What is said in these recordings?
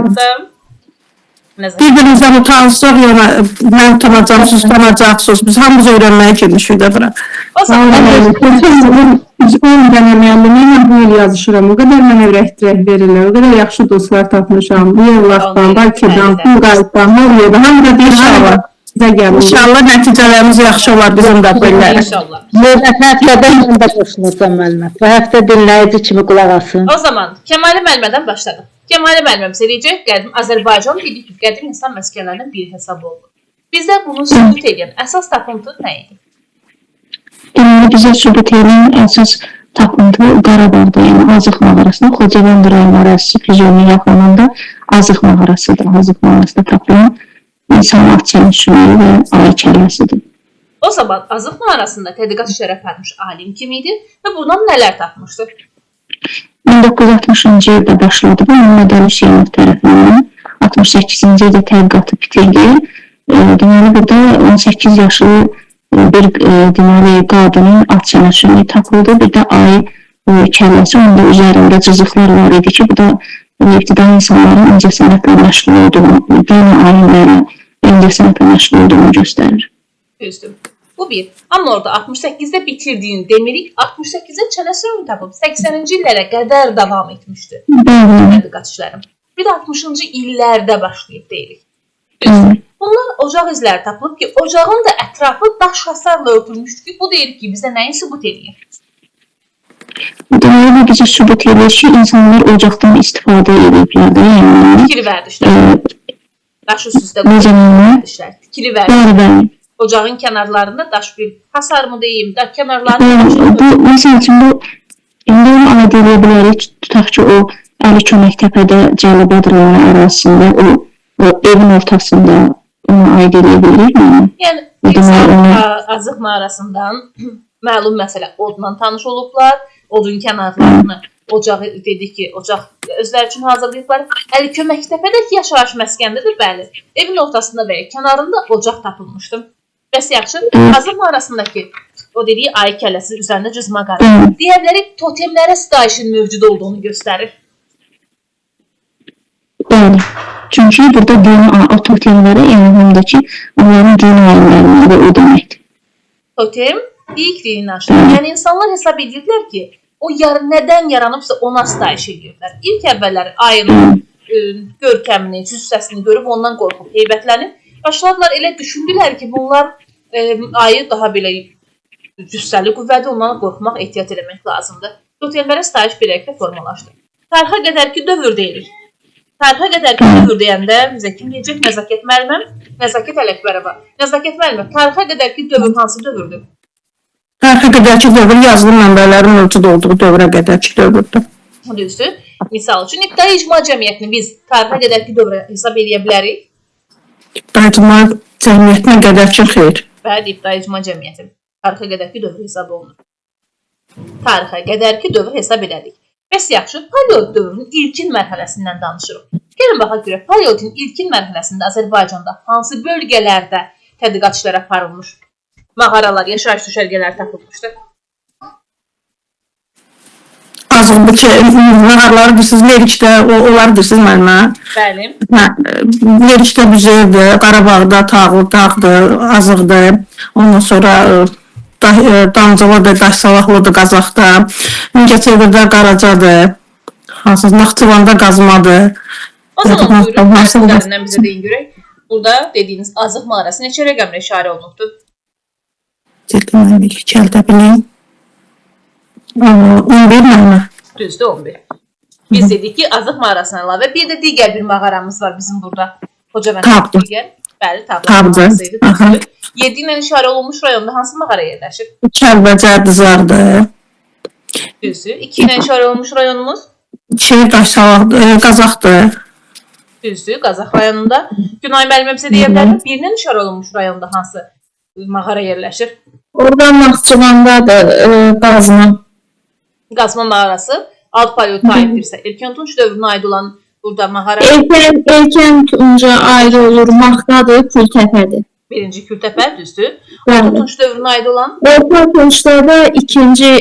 hafta. Nəzakət. Bir-birinizdən utansaq, yəni mən utanacağam, siz utanacaqsınız. Biz hamımız öyrənməyə girmişik də bura. O zaman Mən biz 10 dənə müəllimi ilə bu il yazışıram. O qədər mənə ürək dirək verirlər. O qədər yaxşı dostlar tapmışam. Yevlaxdan, Bakıdan, Sumqayıtdan, hər yerdə. Hamı da deyir, İnşallah. Sizə gəlir. İnşallah nəticələrimiz yaxşı olar bizim də belə. İnşallah. Növbəti həftədə mən də qoşulacam müəllimə. Bu həftə dinləyici kimi qulaq asın. O zaman Kəmalə müəllimədən başladıq. Kəmalə müəllimə bizə deyəcək, qədim Azərbaycan dedik ki, qədim insan məskənlərindən biri hesab olunur. Bizə bunu sübut edən əsas tapıntı nə idi? Deməli, bizə sübut edən əsas tapıntı Qarabağda, yəni Azıq mağarasında, Xocavənd rayonu ərazisi Füzulinin yaxınlığında Azıq mağarasıdır. Azıq mağarasında tapılan insan at çənə sümüyü və ayı kəlləsidir. O zaman Azıq mağarasında tədqiqat işləri aparmış alim kim idi və bundan nələr tapmışdı? 1960-cı ildə başladı bu Məmməd Əli Hüseynov tərəfindən 68-ci ildə tədqiqatı bitirdi. Deməli burada 18 yaşlı bir deməli qadının at çənə sümüyü tapıldı. Bir də ayı kəlləsi, onun da üzərində cızıqlar var idi ki, bu da ibtidai insanların incəsənətlə məşğul olduğunu, dini ayinlərə incəsənətlə məşğul olduğunu göstərir. Düzdür. Bu bir. Amma orada 68-də bitirdiyini demirik. 68-də çənə sümüyü tapıb 80-ci illərə qədər davam etmişdi Bəli. tədqiqat işləri. Bir də 60-cı illərdə başlayıb deyirik. Bəli. Bunlar ocaq izləri tapılıb ki, ocağın da ətrafı daş hasarla örtülmüşdü ki, bu deyir ki, bizə nəyi sübut eləyir? Deməli bu bizə sübut edir ki, insanlar ocaqdan istifadə ediblər də, yəni Tikili vərdişlər. Daş üst-üstə necə qoyulmuş yəni? vərdişlər. Tikili vərdiş. Bəli, bəli. Ocağın kənarlarında daş bir hasar mı deyim, da kənarlarında Bəli, daş bu məsəl üçün bu indi onu aid eləyə bilərik. Tutaq ki, o Əli Köməktəpədə Cəlilabad rayonu ərazisində o evin ortasında onu aid eləyə bilirik mi? Yəni Deməli, insan Azıq mağarasından məlum məsələ odla tanış olublar. Odun kənarlarını ocağı dedik ki, ocaq özləri üçün hazırlayıblar. Əli Köməktəpədəki yaşayış məskənindədir, bəli. Evin ortasında və ya kənarında ocaq tapılmışdı. Bəs yaxşı, Azıq mağarasındakı o dediyi ayı kəlləsi üzərində cızma qarı. Bəli. Deyə bilərik totemlərə sitayişin mövcud olduğunu göstərir. Bəli. Çünki burada dini o totemlərə, yəni həm də ki, onların dini ayinləri və o deməkdir. Totem ilk dini inançlar. Yəni insanlar hesab edirdilər ki, o nədən yaranıbsa ona sitayiş edirdilər. İlk əvvəllər ayının görkəmini, cüssəsini görüb ondan qorxub, heybətlənib başladılar elə düşündülər ki, bunlar ayı daha belə cüssəli qüvvədir, ondan qorxmaq, ehtiyat eləmək lazımdır. Totemlərə sitayiş beləliklə formalaşdı. Tarixə qədərki dövr deyirik. Tarixə qədərki dövr deyəndə bizə kim deyəcək? Nəzakət müəlliməm, Nəzakət Ələkbərova. Nəzakət müəllimə, tarixə qədərki dövr hansı dövrdür? Tarixə qədərki dövr yazılı mənbələrin mövcud olduğu dövrə qədərki dövrdür. Düzdür. Misal üçün, ibtidai icma cəmiyyətini biz tarixə qədərki dövrə hesab eləyə bilərik. İbtidai icma cəmiyyətinə qədərki xeyr. Bəli, ibtidai icma cəmiyyəti tarixə qədərki dövr hesab olunur. Tarixə qədərki dövr hesab elədik. Bəs yaxşı, paleolit dövrünün ilkin mərhələsindən danışırıq. Gəlin baxaq görək, paleolitin ilkin mərhələsində Azərbaycanda hansı bölgələrdə tədqiqat işləri aparılmış? Mağaralar, yaşayış düşərgələri tapılmışdı. Azıq bu ki, mağaraları deyirsiniz, Lerikdə, onları deyirsiniz müəllimə. Bəli. Hə, Lerikdə Büzeyirdir, Qarabağda Tağlı, Dağdır, Azıqdır. Ondan sonra Dancılıdır, Daşsalaqlıdır Qazaxda. Mingəçevirdə Qaracadır. Hansı Naxçıvanda Qazmadır. O zaman buyurun, Hansı- üzərindən bizə deyin görək. Burada dediyiniz Azıq mağarası neçə rəqəmlə işarə olunubdur? Dedim, ilk əldə bilim. 11 müəllimə. Düzdür, 11. Biz dedik ki, Azıq mağarasına əlavə bir də digər bir mağaramız var bizim burada. Xocavənd Tablı. digər. Bəli, Tablı Tablı. mağarası idi. Aha. Düzdür. 7 ilə işarə olunmuş rayonda hansı mağara yerləşir? Kəlbəcər Dızardır. Düzdür. 2 ilə işarə olunmuş rayonumuz. Şey Daşsalaq, Qazaxdır. Düzdür, Qazax rayonunda. Günay müəllimə bizə deyə bilərmi? 1 ilə işarə olunmuş rayonda hansı mağara yerləşir? Oradan Naxçıvandadır, Qazma. Qazma mağarası alt paleolitə aiddirsə, erkən tunc dövrünə aid olan burada mağara Erkən Tunca ayrı olur, Maxdadır, Kültəpədir. Birinci Kültəpə, düzdür. Orta Bəli. Tunç dövrünə aid olan Orta Tunçda da ikinci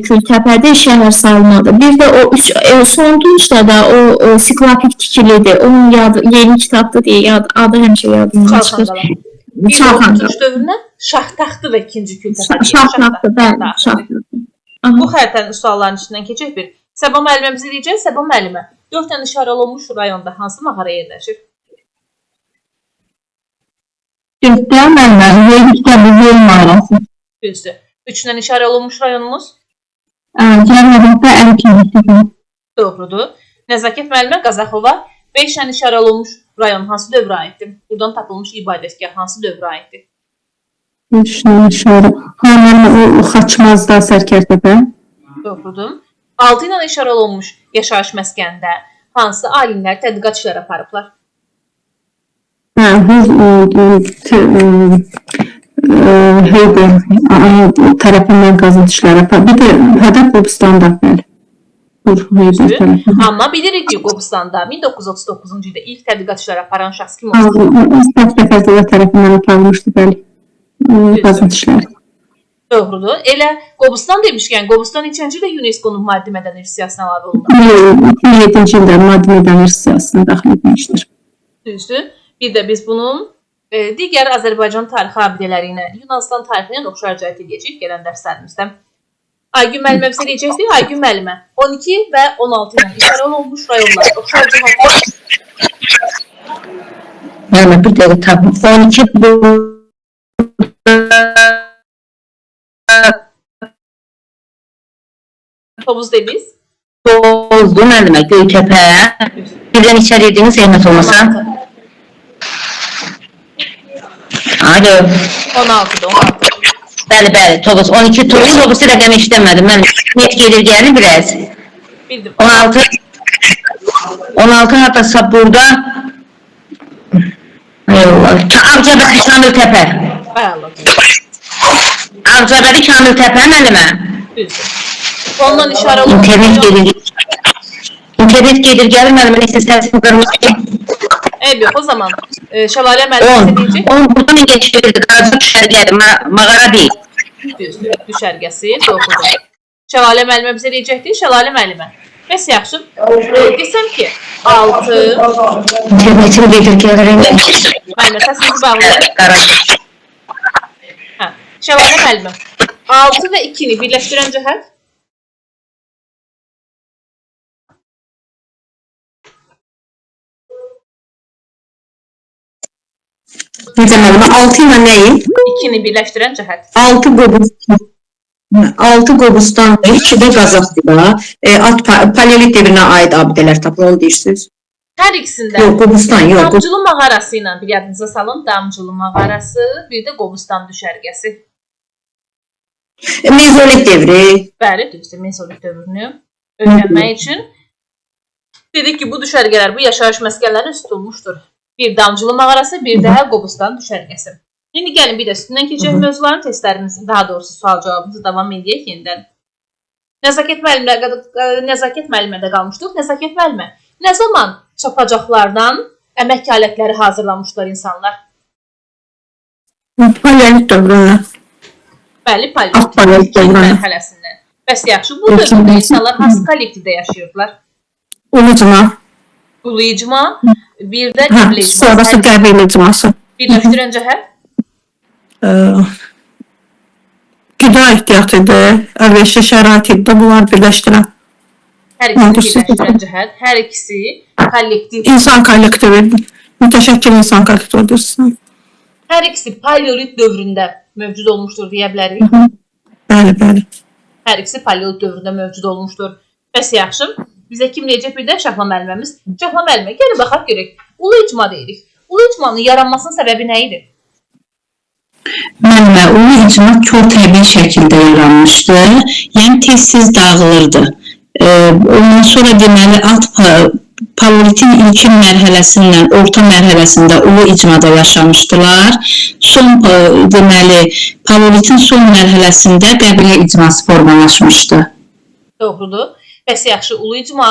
Kültəpədə şəhər salmadır. Bir də o üç, son Tunçda da o siklopik tikilidir. Onun yadı, yeni kitabda deyə yad, adı həmişə yadımdan çıxır. Çalxanqala. Bir də Orta Çalxanqala. Tunç dövrünə Şahtaxtı və ikinci Kültəpə. deyir. Şahtaxtı, bəli, Daxildir. Şahtaxtı. Bu xəritənin sualların içindən keçək bir. Səba müəlliməmizə deyəcək, Səba müəllimə, 4 dənə işarə olunmuş rayonda hansı mağara yerləşir? Dörddə müəllimə, Yerlikdə bu Yel mağarası. Düzdür. 3 dənə işarə olunmuş rayonumuz Cəlilabadda Əli doğrudur. Nəzakət müəllimə Qazaxova 5 dənə işarə olunmuş rayon hansı dövrə aiddir? Buradan tapılmış ibadətgah hansı dövrə aiddir? Beş dənə işarə. Ha, müəllimə, o Xaçmazda Sərkərtəpə. Doğrudur. 6 ilə işarə olunmuş yaşayış məskənində hansı alimlər tədqiqat işləri aparıblar? Hə, Heyber tərəfindən qazıntı işləri apar. Bir də Hədəf Qobustanda, bəli. Hur Heyber Düzdür. tərəfindən. Amma bilirik ki, Qobustanda 1939-cu ildə ilk tədqiqat işləri aparan şəxs kim oldu? Əsəf Səfərzadə tərəfindən aparılmışdı, bəli. Qazıntı işləri. Doğrudur. Elə Qobustan demişkən, Qobustan neçənci ildə UNESCO-nun maddi mədəni irs siyahısına əlavə olundu? 2007-ci ildə maddi mədəni irs siyahısına daxil edilmişdir. Düzdür. Bir də biz bunun digər Azərbaycan tarixi abidələri ilə, Yunanistan tarixi ilə oxşar cəhət edəcəyik gələn dərslərimizdə. Aygün müəllimə bizə deyəcəkdir. Aygün müəllimə 12 və 16 ilə işarə olunmuş rayonlar oxşar cəhətlər Müəllimə bir dəqiqə tapım. 12 bu Tovuz dediniz. Bozdu müəllimə Göytəpə. Birdən içəri yediniz zəhmət olmasa. 16. Alo. 16-dır, 16. Bəli, bəli, Tovuz. 12 Tovuz, Tovuz rəqəmi işləmədim. Mən net gedir gəlir biraz. Bildim. 16 16 hardasa burada. Ay Allah. Ağcabədi Kamil Təpə. Bəli. Ağcabədi Kamil Təpə müəllimə. Düzdür. Ondan işarə olunmuş İnternet rayon. gedir. İnternet gedir gəlir müəllimə. Nəsə səsim qırmızı. Eyb yox, o zaman Şəlalə müəllimə 10. bizə deyəcək. 10 buradan keçirirdi. Qaraca düşərgədir. Mağara deyil. Düzdür. Düşərgəsi doğrudur. Şəlalə müəllimə bizə deyəcəkdir. Şəlalə müəllimə. Bəs yaxşı. Desəm ki, 6 İnternetim gedir gəlir. Müəllimə səsinizi bağlayın. Qaraca. Hə. Şəlalə müəllimə. 6 və 2-ni birləşdirən cəhət Necə müəllimə? 6 ilə nəyi? 2-ni birləşdirən cəhət. 6 Qobustan. 6 Qobustan, 2 də Qazaxdır da. At paleolit dövrünə aid abidələr tapılır, onu deyirsiniz. Hər ikisində Yox, Qobustan, yox. Damcılı mağarası ilə bir yadınıza salın. Damcılı mağarası, bir də Qobustan düşərgəsi. Mezolit dövrü. Bəli, düzdür, mezolit dövrünü öyrənmək üçün dedik ki, bu düşərgələr, bu yaşayış məskənləri üst tutulmuşdur. Bir Damcılı mağarası, bir də Qobustan düşərgəsi. İndi gəlin bir də üstündən keçək mövzuların testlərimizi, daha doğrusu sual-cavabımızı davam edək yenidən. Nəzakət müəllimə, Nəzakət müəllimədə qalmışdıq. Nəzakət müəllimə, nə zaman çapacaqlardan əmək alətləri hazırlamışlar insanlar? Paleolit dövründə. Bəli, paleolit Alt paleolit dövründə. mərhələsindən. Bəs yaxşı, bu dövrdə insanlar hansı kollektivdə yaşayırdılar? Ulu icma. Ulu icma, bir də Hə, qəbilə icması. sonrası qəbilə icması. Birləşdirən cəhət Qida ehtiyatı idi, əlverişli şərait idi, bunlar birləşdirən. hər ikisini Düzdür. birləşdirən cəhət, hər ikisi kollektiv, İnsan kollektivi, mütəşəkkil insan kollektivi deyirsən. hər ikisi paleolit dövründə mövcud olmuşdur deyə bilərik. Bəli, bəli. Hər ikisi paleolit dövründə mövcud olmuşdur. Bəs yaxşı, bizə kim deyəcək bir də Şahla müəlliməmiz. Şahla müəllimə, gəlin baxaq görək. Ulu icma deyirik. Ulu icmanın yaranmasının səbəbi nə idi? Müəllimə, ulu icma çox təbii şəkildə yaranmışdı. Yəni tez-tez dağılırdı. Ondan sonra deməli alt paleolitin ilkin mərhələsindən orta mərhələsində ulu icmada yaşamışdılar. Son deməli paleolitin son mərhələsində qəbilə icması formalaşmışdı. Doğrudur. Bəs yaxşı, ulu icma,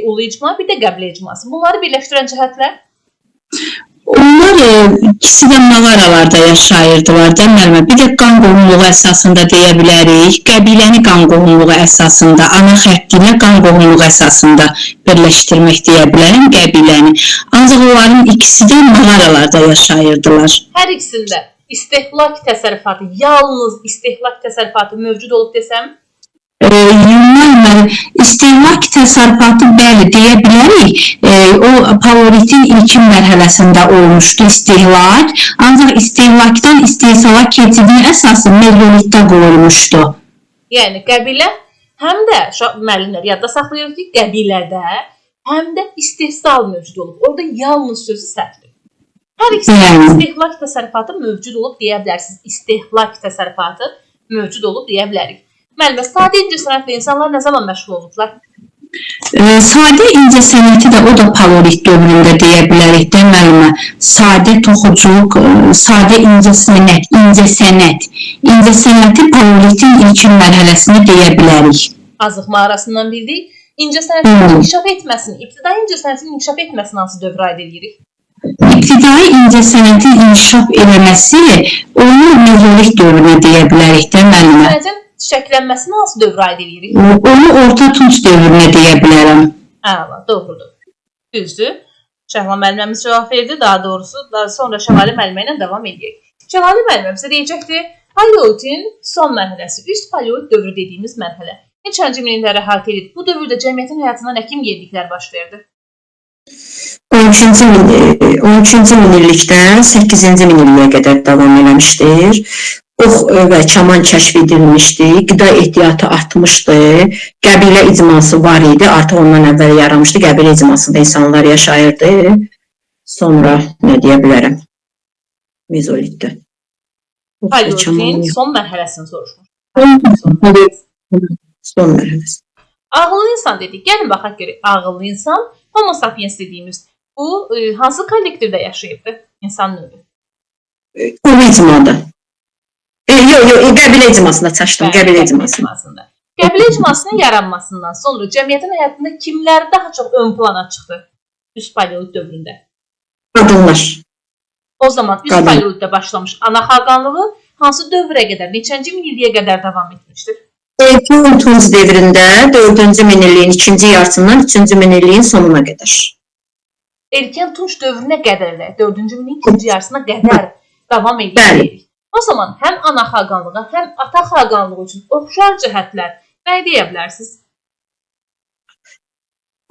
ulu icma, bir də qəbilə icması. Bunları birləşdirən cəhətlər? Onlar ikisi də mağaralarda yaşayırdılar da müəllimə. Bir də qan qohumluğu əsasında deyə bilərik. Qəbiləni qan qohumluğu əsasında, ana xətti ilə qan qohumluğu əsasında birləşdirmək deyə bilərəm qəbiləni. Ancaq onların ikisi də mağaralarda yaşayırdılar. Hər ikisində istehlak təsərrüfatı, yalnız istehlak təsərrüfatı mövcud olub desəm, Müəllimə, istehlak təsərrüfatı bəli deyə bilərik. O paleolitin ilkin mərhələsində olmuşdu istehlak. Ancaq istehlakdan istehsala keçidin əsası mezolitdə qoyulmuşdu. Yəni qəbilə həm də müəllimlər yadda saxlayır ki, qəbilədə həm də istehsal mövcud olub. Orada yalnız sözü səhvdir. Hər ikisində istehlak təsərrüfatı mövcud olub deyə bilərsiniz. İstehlak təsərrüfatı mövcud olub deyə bilərik. Müəllimə, sadə incəsənətlə insanlar nə zaman məşğul olublar? Sadə incəsənəti də o da paleolit dövründə deyə bilərik də müəllimə. Sadə toxuculuq, sadə incəsənət, incəsənət. İncəsənəti paleolitin ilkin mərhələsini deyə bilərik. Azıq mağarasından bildik. İncəsənətin inkişaf etməsini, ibtidai incəsənətin inkişaf etməsini hansı dövrə aid edirik? İbtidai incəsənətin inkişaf eləməsi onu mezolit dövrünə deyə bilərik də müəllimə. İncəsənətin çiçəklənməsini hansı dövrə aid edirik? Onu orta tunc dövrünə deyə bilərəm. Əla, doğrudur. Düzdür. Şəhla müəlliməmiz cavab verdi. Daha doğrusu, daha sonra Şəlalə müəllimə ilə davam edək. Şəlalə müəllimə bizə deyəcəkdir, paleolitin son mərhələsi, üst paleolit dövrü dediyimiz mərhələ. Neçənci minilləri əhatə edir? Bu dövrdə cəmiyyətin həyatında nə kimi yeniliklər baş verdi? 13-cü 13-cü minillikdən 8-ci minilliyə qədər davam eləmişdir. Ox və kaman kəşf edilmişdi, qida ehtiyatı artmışdı, qəbilə icması var idi, artıq ondan əvvəl yaranmışdı, qəbilə icmasında insanlar yaşayırdı. Sonra nə deyə bilərəm? Mezolitdə. Paleolitin son mərhələsini soruşmuş. Son mərhələsi. Ağıllı insan dedik. Gəlin baxaq görək. Ağıllı insan, Homo sapiens dediyimiz bu hansı kollektivdə yaşayıbdı insan növü? Quru icmada. Yox, qəbilə icmasında çaşdım, qəbilə icmasında. Qəbilə icmasının yaranmasından sonra cəmiyyətin həyatında kimlər daha çox ön plana çıxdı üst paleolit dövründə? Qadınlar. O zaman üst paleolitdə başlamış ana xaqanlığı hansı dövrə qədər, neçənci minilliyə qədər davam etmişdir? Erkən Tunc devrində 4-cü minilliyin ikinci yarısından 3-cü minilliyin sonuna qədər. Erkən Tunc dövrünə qədər də, 4-cü minilliyin ikinci yarısına qədər davam edir. O zaman həm ana xaqanlığı, həm ata xaqanlığı üçün oxşar cəhətlər nə deyə bilərsiniz?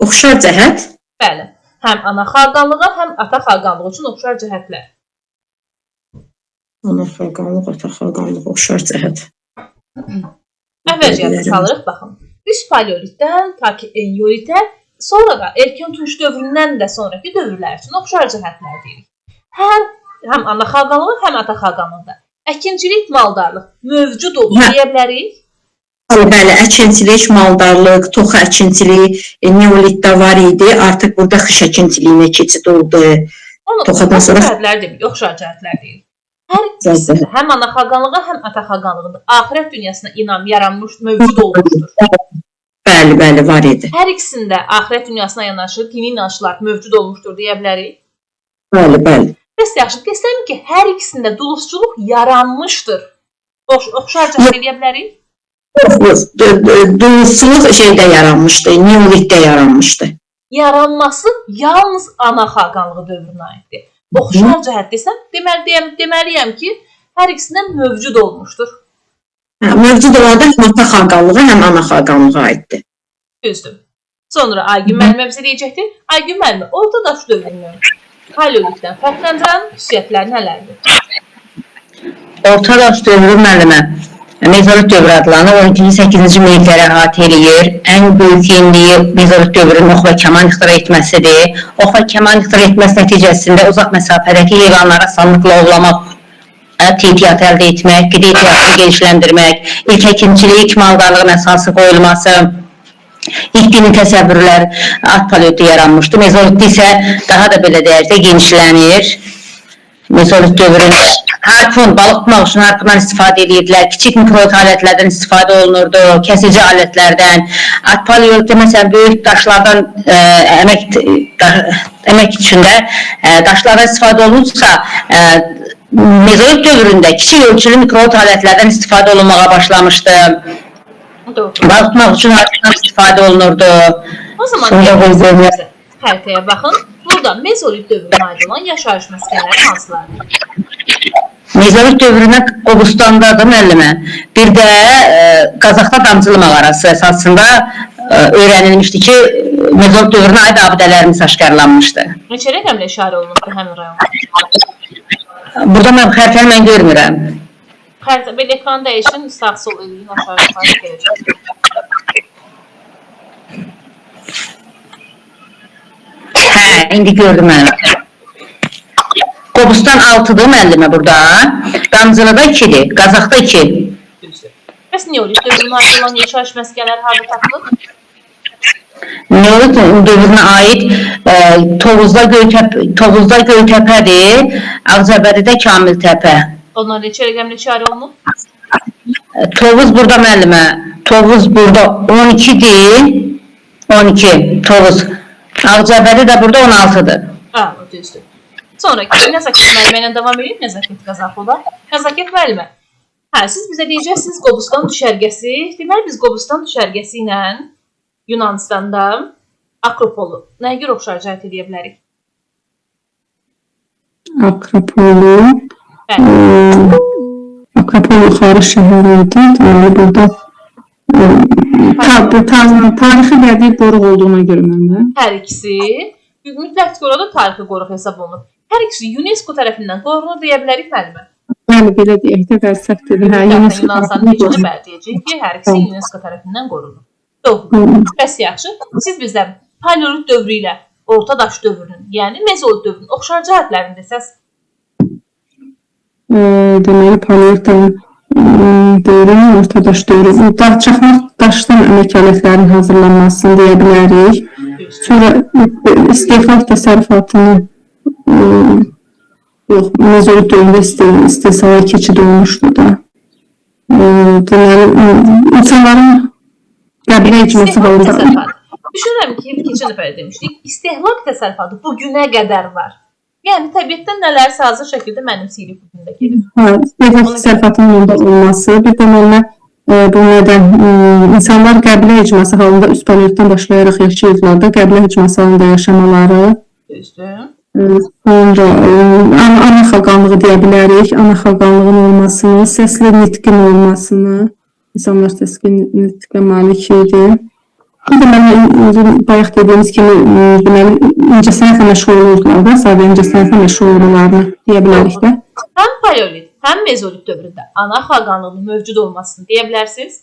Oxşar cəhət? Bəli. Həm ana xaqanlığı, həm ata xaqanlığı üçün oxşar cəhətlər. Ana xaqanlıq, ata xaqanlıq, oxşar cəhət. Əvvəlcə yada salırıq, baxın. Üst paleolitdən ta ki eneolitə, sonra da erkən tunc dövründən də sonraki dövrlər üçün oxşar cəhətlər deyirik. Həm ana xaqanlığı, həm ata xaqanlığında əkinçilik, maldarlıq mövcud olur deyə bilərik. Bəli, əkinçilik, maldarlıq, toxu əkinçiliyi neolitdə var idi. Artıq burada xış əkinçiliyinə keçid oldu. Toxadan sonra cəhətlər demək, oxşar cəhətlər deyirik. Hər ikisində, həm ana xaqanlığı, həm ata xaqanlığında axirət dünyasına inam yaranmış, mövcud olmuşdur. Bəli, bəli, var idi. Hər ikisində axirət dünyasına yanaşı dini inançlar mövcud olmuşdur deyə bilərik. Bəli, bəli. Bəs yaxşı, desəm ki, hər ikisində dulusçuluq yaranmışdır. Oxşar cəhət eləyə bilərik? Yox, dulusçuluq şeydə yaranmışdı, neolitdə yaranmışdı. Yaranması yalnız ana xaqanlığı dövrünə aiddir. Oxşar cəhət desəm, deməliyəm ki, hər ikisindən mövcud olmuşdur. Hə, mövcud olanda həm ata xaqanlığı, həm ana xaqanlığa aiddir. Düzdür. Sonra Aygün müəllimə bizə deyəcəkdir. Aygün müəllimə, orta daş dövrünün paleolitdən fərqləndirən xüsusiyyətləri nələrdir? Orta daş dövrü müəllimə, mezolit dövrü adlanır. 12-ci, 8-ci minillikləri əhatə eləyir. Ən böyük yeniliyi mezolit dövrünün ox və kaman ixtira etməsidir. Ox və kaman ixtira etməsi nəticəsində uzaq məsafədəki heyvanlara asanlıqla ovlamaq, ət ehtiyatı əldə etmək, qida ehtiyatını genişləndirmək, ilk əkinçilik, ilk maldarlığın əsası qoyulması, ilk dini təsəvvürlər at paleolitdə yaranmışdı. Mezolitdə isə daha da belə deyərsə genişlənir. Mezolit dövrünün Harpun, balıq tutmaq üçün harpundan istifadə edirdilər. Kiçik mikrolit alətlərdən istifadə olunurdu, kəsici alətlərdən. Paleolitdə məsələn böyük daşlardan əmək üçün də daşlardan istifadə olunursa, mezolit dövründə kiçik ölçülü mikrolit alətlərdən istifadə olunmağa başlamışdı. Doğru. Balıq tutmaq üçün harpundan istifadə olunurdu. O zaman Sonra xəritəyə baxın. Burada mezolit dövrünə aid olan yaşayış məskənləri hansılardır? Mezolit dövrünə Qobustandadır müəllimə. Bir də Qazaxda Damcılı mağarası əsasında öyrənilmişdi ki, mezolit dövrünə aid abidələrimiz aşkarlanmışdı. Neçə rəqəmlə işarə olunubdur həmin rayon? Burada mən xəritəni mən görmürəm. Xəritə belə ekran dəyişin, sağ sol eləyin, aşağı yuxarı gələcək. Hə, indi gördüm mən. Qobustan 6-dır müəllimə burada. Damcılıda 2-dir, Qazaxda 2. Düzdür. Bəs neolit dövrünə aid olan yaşayış məskənləri harda tapılır? Neolit dövrünə aid Tovuzda Göytəpə, Göytəpədir, Ağcabədidə Kamiltəpə. Onlar neçə rəqəmlə işarə olunub? Tovuz burada müəllimə. Tovuz burada 12-dir. 12 Tovuz. Ağcabədi də burada 16-dır. Ha, düzdür. Sonraki Nəzakət müəllimə ilə davam edək. Nəzakət Qazaxova. Nəzakət müəllimə. Hə, siz bizə deyəcəksiniz Qobustan düşərgəsi. Deməli biz Qobustan düşərgəsi ilə Yunanistanda Akropolu nəyə görə oxşar cəhət eləyə bilərik? Akropolu. Bəli. Akropol yuxarı şəhər idi. Deməli burada tarixi bədii qoruq olduğuna görə mən də. Hər ikisi mütləq ki, orada tarixi qoruq hesab olunur. Hər ikisi UNESCO tərəfindən qorunur deyə bilərik müəllimə. Bəli, belə deyək də, bəli, səhv dedim. Hə, UNESCO Yunanistanın keçini bəli deyəcəyik ki, hər ikisi UNESCO tərəfindən qorunur. Doğru. Bəs yaxşı, siz bizə paleolit dövrü ilə orta daş dövrünün, yəni mezolit dövrünün oxşar cəhətlərini desəz. Deməli, paleolit dövrü, orta daş dövrü, çaxmaq daşdan əmək alətlərinin hazırlanmasını deyə bilərik. Sonra istehlak təsərrüfatını yox, mezolit dövründə istehsala keçid olmuşdu da. Deməli, insanların qəbilə icması halında. Düşünürəm ki, keçən dəfə də demişdik, istehlak təsərrüfatı bu günə qədər var. Yəni təbiətdən nələrsə hazır şəkildə mənimsəyirik bu gündə gedib. Hə, istehlak təsərrüfatının onda olması, bir də mənə bu nədən insanlar qəbilə icması halında üst paleolitdən başlayaraq yaşayırdılar da, qəbilə icması halında yaşamaları. Düzdür. Sonra ana xaqanlığı deyə bilərik, ana xaqanlığın olmasını, səsli nitqin olmasını, insanlar səsli nitqə malik idi. Bir də mənə bayaq dediyimiz kimi, deməli, incəsənətlə məşğul olurdular da, sadə incəsənətlə məşğul olmalarını deyə bilərik də. Həm paleolit, həm mezolit dövründə ana xaqanlığının mövcud olmasını deyə bilərsiniz.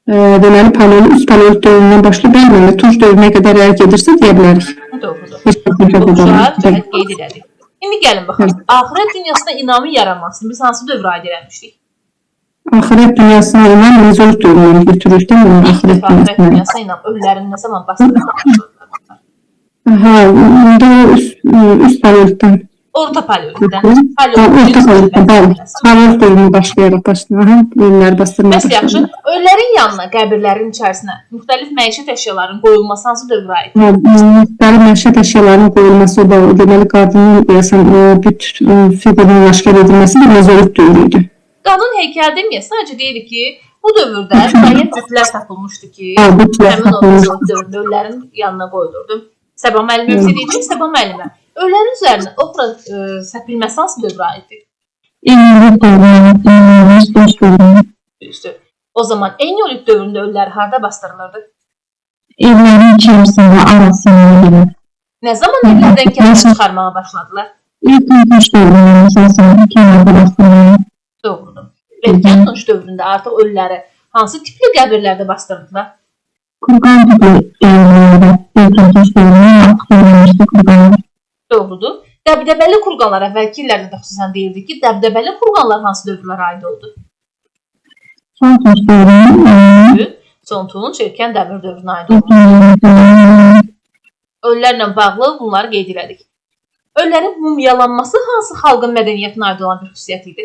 Deməli, paleolit, üst paleolit dövründən başlayıb, bəli, Tunc dövrünə qədər əgər gedirsə deyə bilərik. Doğrudur. Oxşar cəhət qeyd elədik. İndi gəlin baxaq. Axirət dünyasına inamın yaranmasını biz hansı dövrə aid eləmişdik? Axirət dünyasına inam mezolit dövründən götürürük də bunu axirət dünyasına. Dünyasına inam ölülərin nə zaman basdırmağa başladılar? Hə, onda üst paleolitdən. Orta paleolitdən. Orta paleolitdən, bəli. Paleolit dövrünü başlayaraq başlayır. Ölüləri bastırmağa Bəs yaxşı, ölülərin yanına, qəbirlərin içərisinə müxtəlif məişət əşyalarının qoyulması hansı dövrə aid? Hə, müxtəlif məişət əşyalarının qoyulması, o da deməli, qadının deyəsən, bütün fiqurunun aşkar edilməsi bir mezolit dövrü idi. Qadın heykəl deməyə, sadəcə deyirik ki, bu dövrdə müəyyən bütlər tapılmışdı ki, həmin o mezolit dövründə ölülərin yanına qoyulurdu. Səba müəllimə bir şey deyəcək, Səba müəllimə, ölülərin üzərinə oxra səpilməsi hansı dövrə aiddir? Eneolit dövrünə. Düzdür. O zaman Eneolit dövründə ölülər harda bastırılırdı? Evlərin içərisində, arasında. Nə zaman evlərdən kənara çıxarmağa başladılar? İlk Tunc dövründə, məsələn, kənarda bastırmağa. Doğrudur. Erkən Tunc dövründə artıq ölüləri hansı tipli qəbirlərdə bastırdılar? Kurqan tipli evlərdə erkən Tunc dövründə artıq öyrənmişdi kurqanlar. Doğrudur. Dəbdəbəli kurqanlar əvvəlki illərdə də xüsusən deyildi ki, dəbdəbəli kurqanlar hansı dövrlərə aid oldu? Son Tunc dövrünün Son Tunc erkən dəmir dövrünə aid oldu. Ölülərlə bağlı bunları qeyd elədik. Ölülərin mumyalanması hansı xalqın mədəniyyətinə aid olan bir xüsusiyyət idi?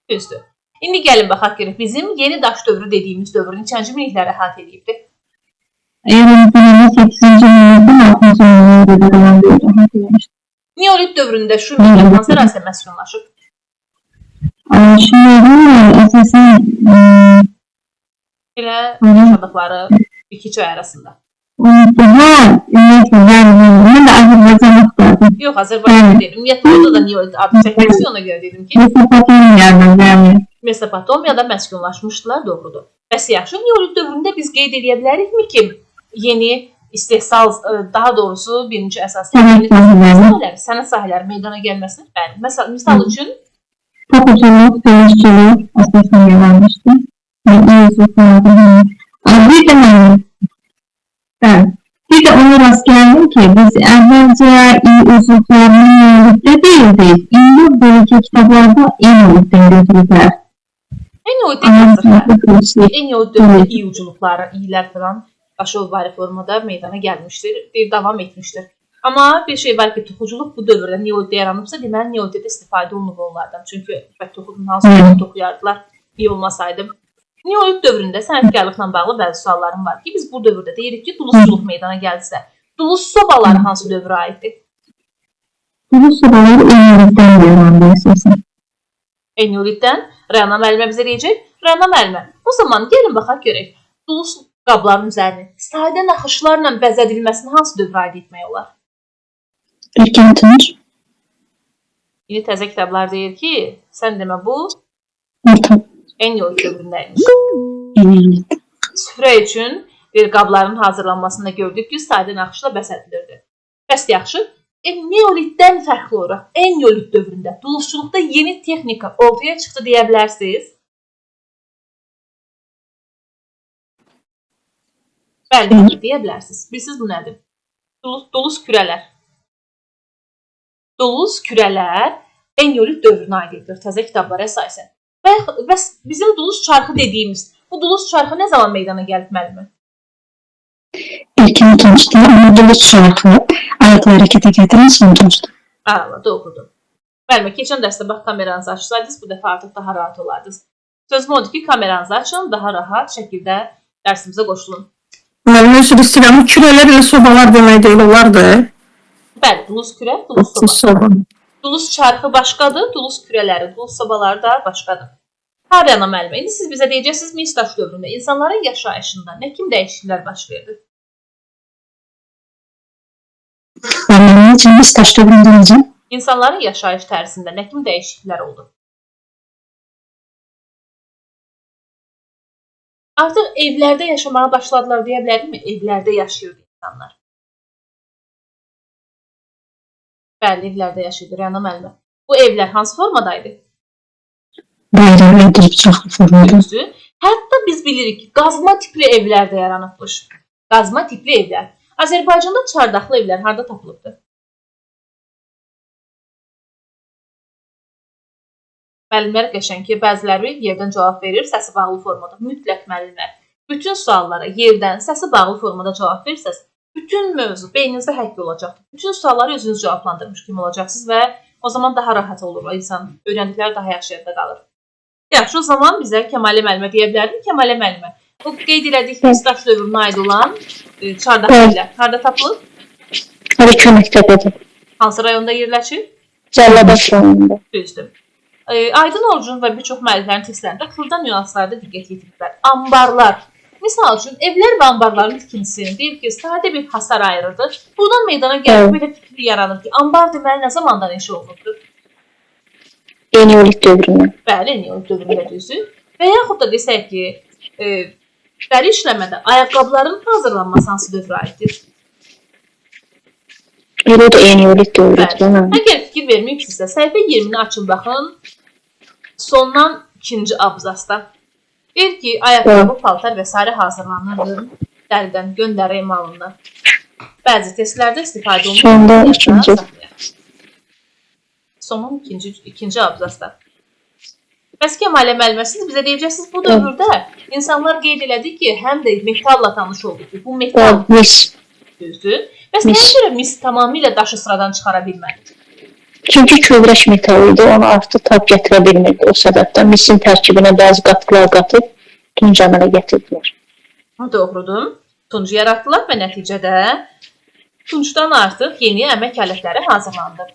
Düzdür. İndi gəlin baxaq görək, bizim yeni daş dövrü dediyimiz dövrün neçənci minillikləri əhatə edibdir? Eramızdan 8-ci minillikdən 6-cı minilliyə qədər olan dövrü əhatə eləmişdir. Neolit dövründə Şumerlər hansı ərazidə məskunlaşıb? Şumerlər əsasən Elə yaşadıqları iki çay arasında. Ümumiyyətlə, mən də Azərbaycan axtardım. Yox, Azərbaycan deyil. Ümumiyyətlə, orada da neolit adı çəkilmişdi, ona görə dedim ki, Mesopotamiyada, bəli. Mesopotamiyada məskunlaşmışdılar, doğrudur. Bəs yaxşı, neolit dövründə biz qeyd edə bilərikmi ki, yeni istehsal, daha doğrusu birinci əsas Sənət sahələri. Sənət sahələri meydana gəlməsini, bəli. Məsəl, misal üçün Toxuculuq, döyüşçülük əsasən yaranmışdı. Bir də bir də ona rast gəldim ki, biz əvvəlcə i uzluqlarını neolitdə deyildik. İndi beləcə kitablarda eneolitdən götürüblər. Eneolitdə götürüblər. Eneolit dövründə i ucluqları, i'lər falan başovari formada meydana gəlmişdir, davam etmişdir. Amma bir şey var ki, toxuculuq bu dövrdə neolitdə yaranıbsa, deməli neolitdə də istifadə olunub onlardan. Çünki toxudun hansı toxuyardılar, i olmasaydı. Neolit dövründə sənətkarlıqla bağlı bəzi suallarım var ki, biz bu dövrdə deyirik ki, dulusçuluq meydana gəldisə, dulus sobaları hansı dövrə aiddir? Dulus sobaları eneolitdən yarandı əsasən. Eneolitdən Rəna müəllimə bizə deyəcək. Rəna müəllimə, o zaman gəlin baxaq görək. Dulus qabların üzərini sadə naxışlarla bəzədilməsini hansı dövrə aid etmək olar? İlkin Tunc. İndi təzə kitablar deyir ki, sən demə bu Orta. Eneolit dövründəymiş. Eneolit. Süfrə üçün bir qabların hazırlanmasında gördük ki, sadə naxışla bəzədilirdi. Bəs yaxşı, neolitdən fərqli olaraq eneolit dövründə dulusçuluqda yeni texnika ortaya çıxdı deyə bilərsiniz? Bəli, deyə bilərsiniz. Bilirsiniz bu nədir? Dulus kürələr. Dulus kürələr eneolit dövrünə aid edilir təzə kitablara əsasən. Bəs bizim dulus çarxı dediyimiz, bu dulus çarxı nə zaman meydana gəlib müəllimə? İlkin Tuncda, amma dulus çarxı ayaqla hərəkətə gətirən son Tuncda. Əla, doğrudur. Müəllimə, keçən dərsdə bax kameranızı açsaydınız, bu dəfə artıq daha rahat olardınız. Sözüm odur ki, kameranızı açın, daha rahat şəkildə dərsimizə qoşulun. Müəllim, özür istəyirəm, bu kürələr elə sobalar demək deyil, onlardır. Bəli, dulus kürə, dulus soba. Soba. Dulus çarxı başqadır, dulus kürələri, dulus sobaları da başqadır. Hə, Rəna müəllimə, indi siz bizə deyəcəksiniz, mis daş dövründə insanların yaşayışında nə kimi dəyişikliklər baş verdi? Müəllim, necə mis daş dövründə necə? İnsanların yaşayış tərzində nə kimi dəyişikliklər oldu? Artıq evlərdə yaşamağa başladılar deyə bilərikmi? Evlərdə yaşayırdı insanlar. Bəli, evlərdə yaşayırdı Rəna müəllimə. Bu evlər hansı formadaydı? Dairə və düzbucaqlı formada. Düzdür. Hətta biz bilirik ki, qazma tipli evlər də yaranıbmış. Qazma tipli evlər. Azərbaycanda çardaqlı evlər harda tapılıbdır? Müəllimlər qəşəng ki, bəziləri yerdən cavab verir, səsi bağlı formada. Mütləq müəllimlər, bütün suallara yerdən səsi bağlı formada cavab verirsəz, bütün mövzu beyninizdə həkk olacaqdır. Bütün sualları özünüz cavablandırmış kimi olacaqsınız və o zaman daha rahat olur insan, öyrəndikləri daha yaxşı yadda qalır. Yaxşı, o zaman bizə Kəmalə müəllimə deyə bilərdim. Kəmalə müəllimə, o qeyd elədik ki, daş dövrünə aid olan çardaq evlər harda tapılır? Hələ Köməktəpədə. Hansı rayonda yerləşir? Cəllabad rayonunda. Düzdür. Aydın Orucun və bir çox müəlliflərin testlərində xırda nüanslarda diqqət yetiriblər. Ambarlar. Misal üçün, evlər və ambarların tikintisini deyir ki, sadə bir hasar ayırırdı. Buradan meydana gəlib belə fikir yaranır ki, ambar deməli nə zamandan inşa olunubdur? Eneolit dövründən. Bəli, eneolit dövründə düzdür. Və yaxud da desək ki, dəri işləmədə ayaqqabıların hazırlanması hansı dövrə aiddir? Elə də eneolit dövrüdür. Bəli. Əgər fikir verməyibsinizsə, səhifə 20-ni açın baxın. Sondan ikinci abzasda. Deyir ki, ayaqqabı, paltar və sairə hazırlanırdı dəridən, göndəri emalından. Bəzi testlərdə istifadə olunur. Sonda ikinci. Sonun ikinci abzasda. Bəs Kəmalə müəllimə, siz bizə deyəcəksiniz, bu dövrdə insanlar qeyd elədi ki, həm də metalla tanış oldu ki, bu metal Mis. düzdür. Bəs Mis. nəyə görə mis tamamilə daşı sıradan çıxara bilmədi? Çünki kövrək metal idi, onu artıq tab gətirə bilmirdi. O səbəbdən misin tərkibinə bəzi qatqılar qatıb tunc əmələ gətirdilər. Doğrudur. Tuncu yaratdılar və nəticədə tuncdan artıq yeni əmək alətləri hazırlandı.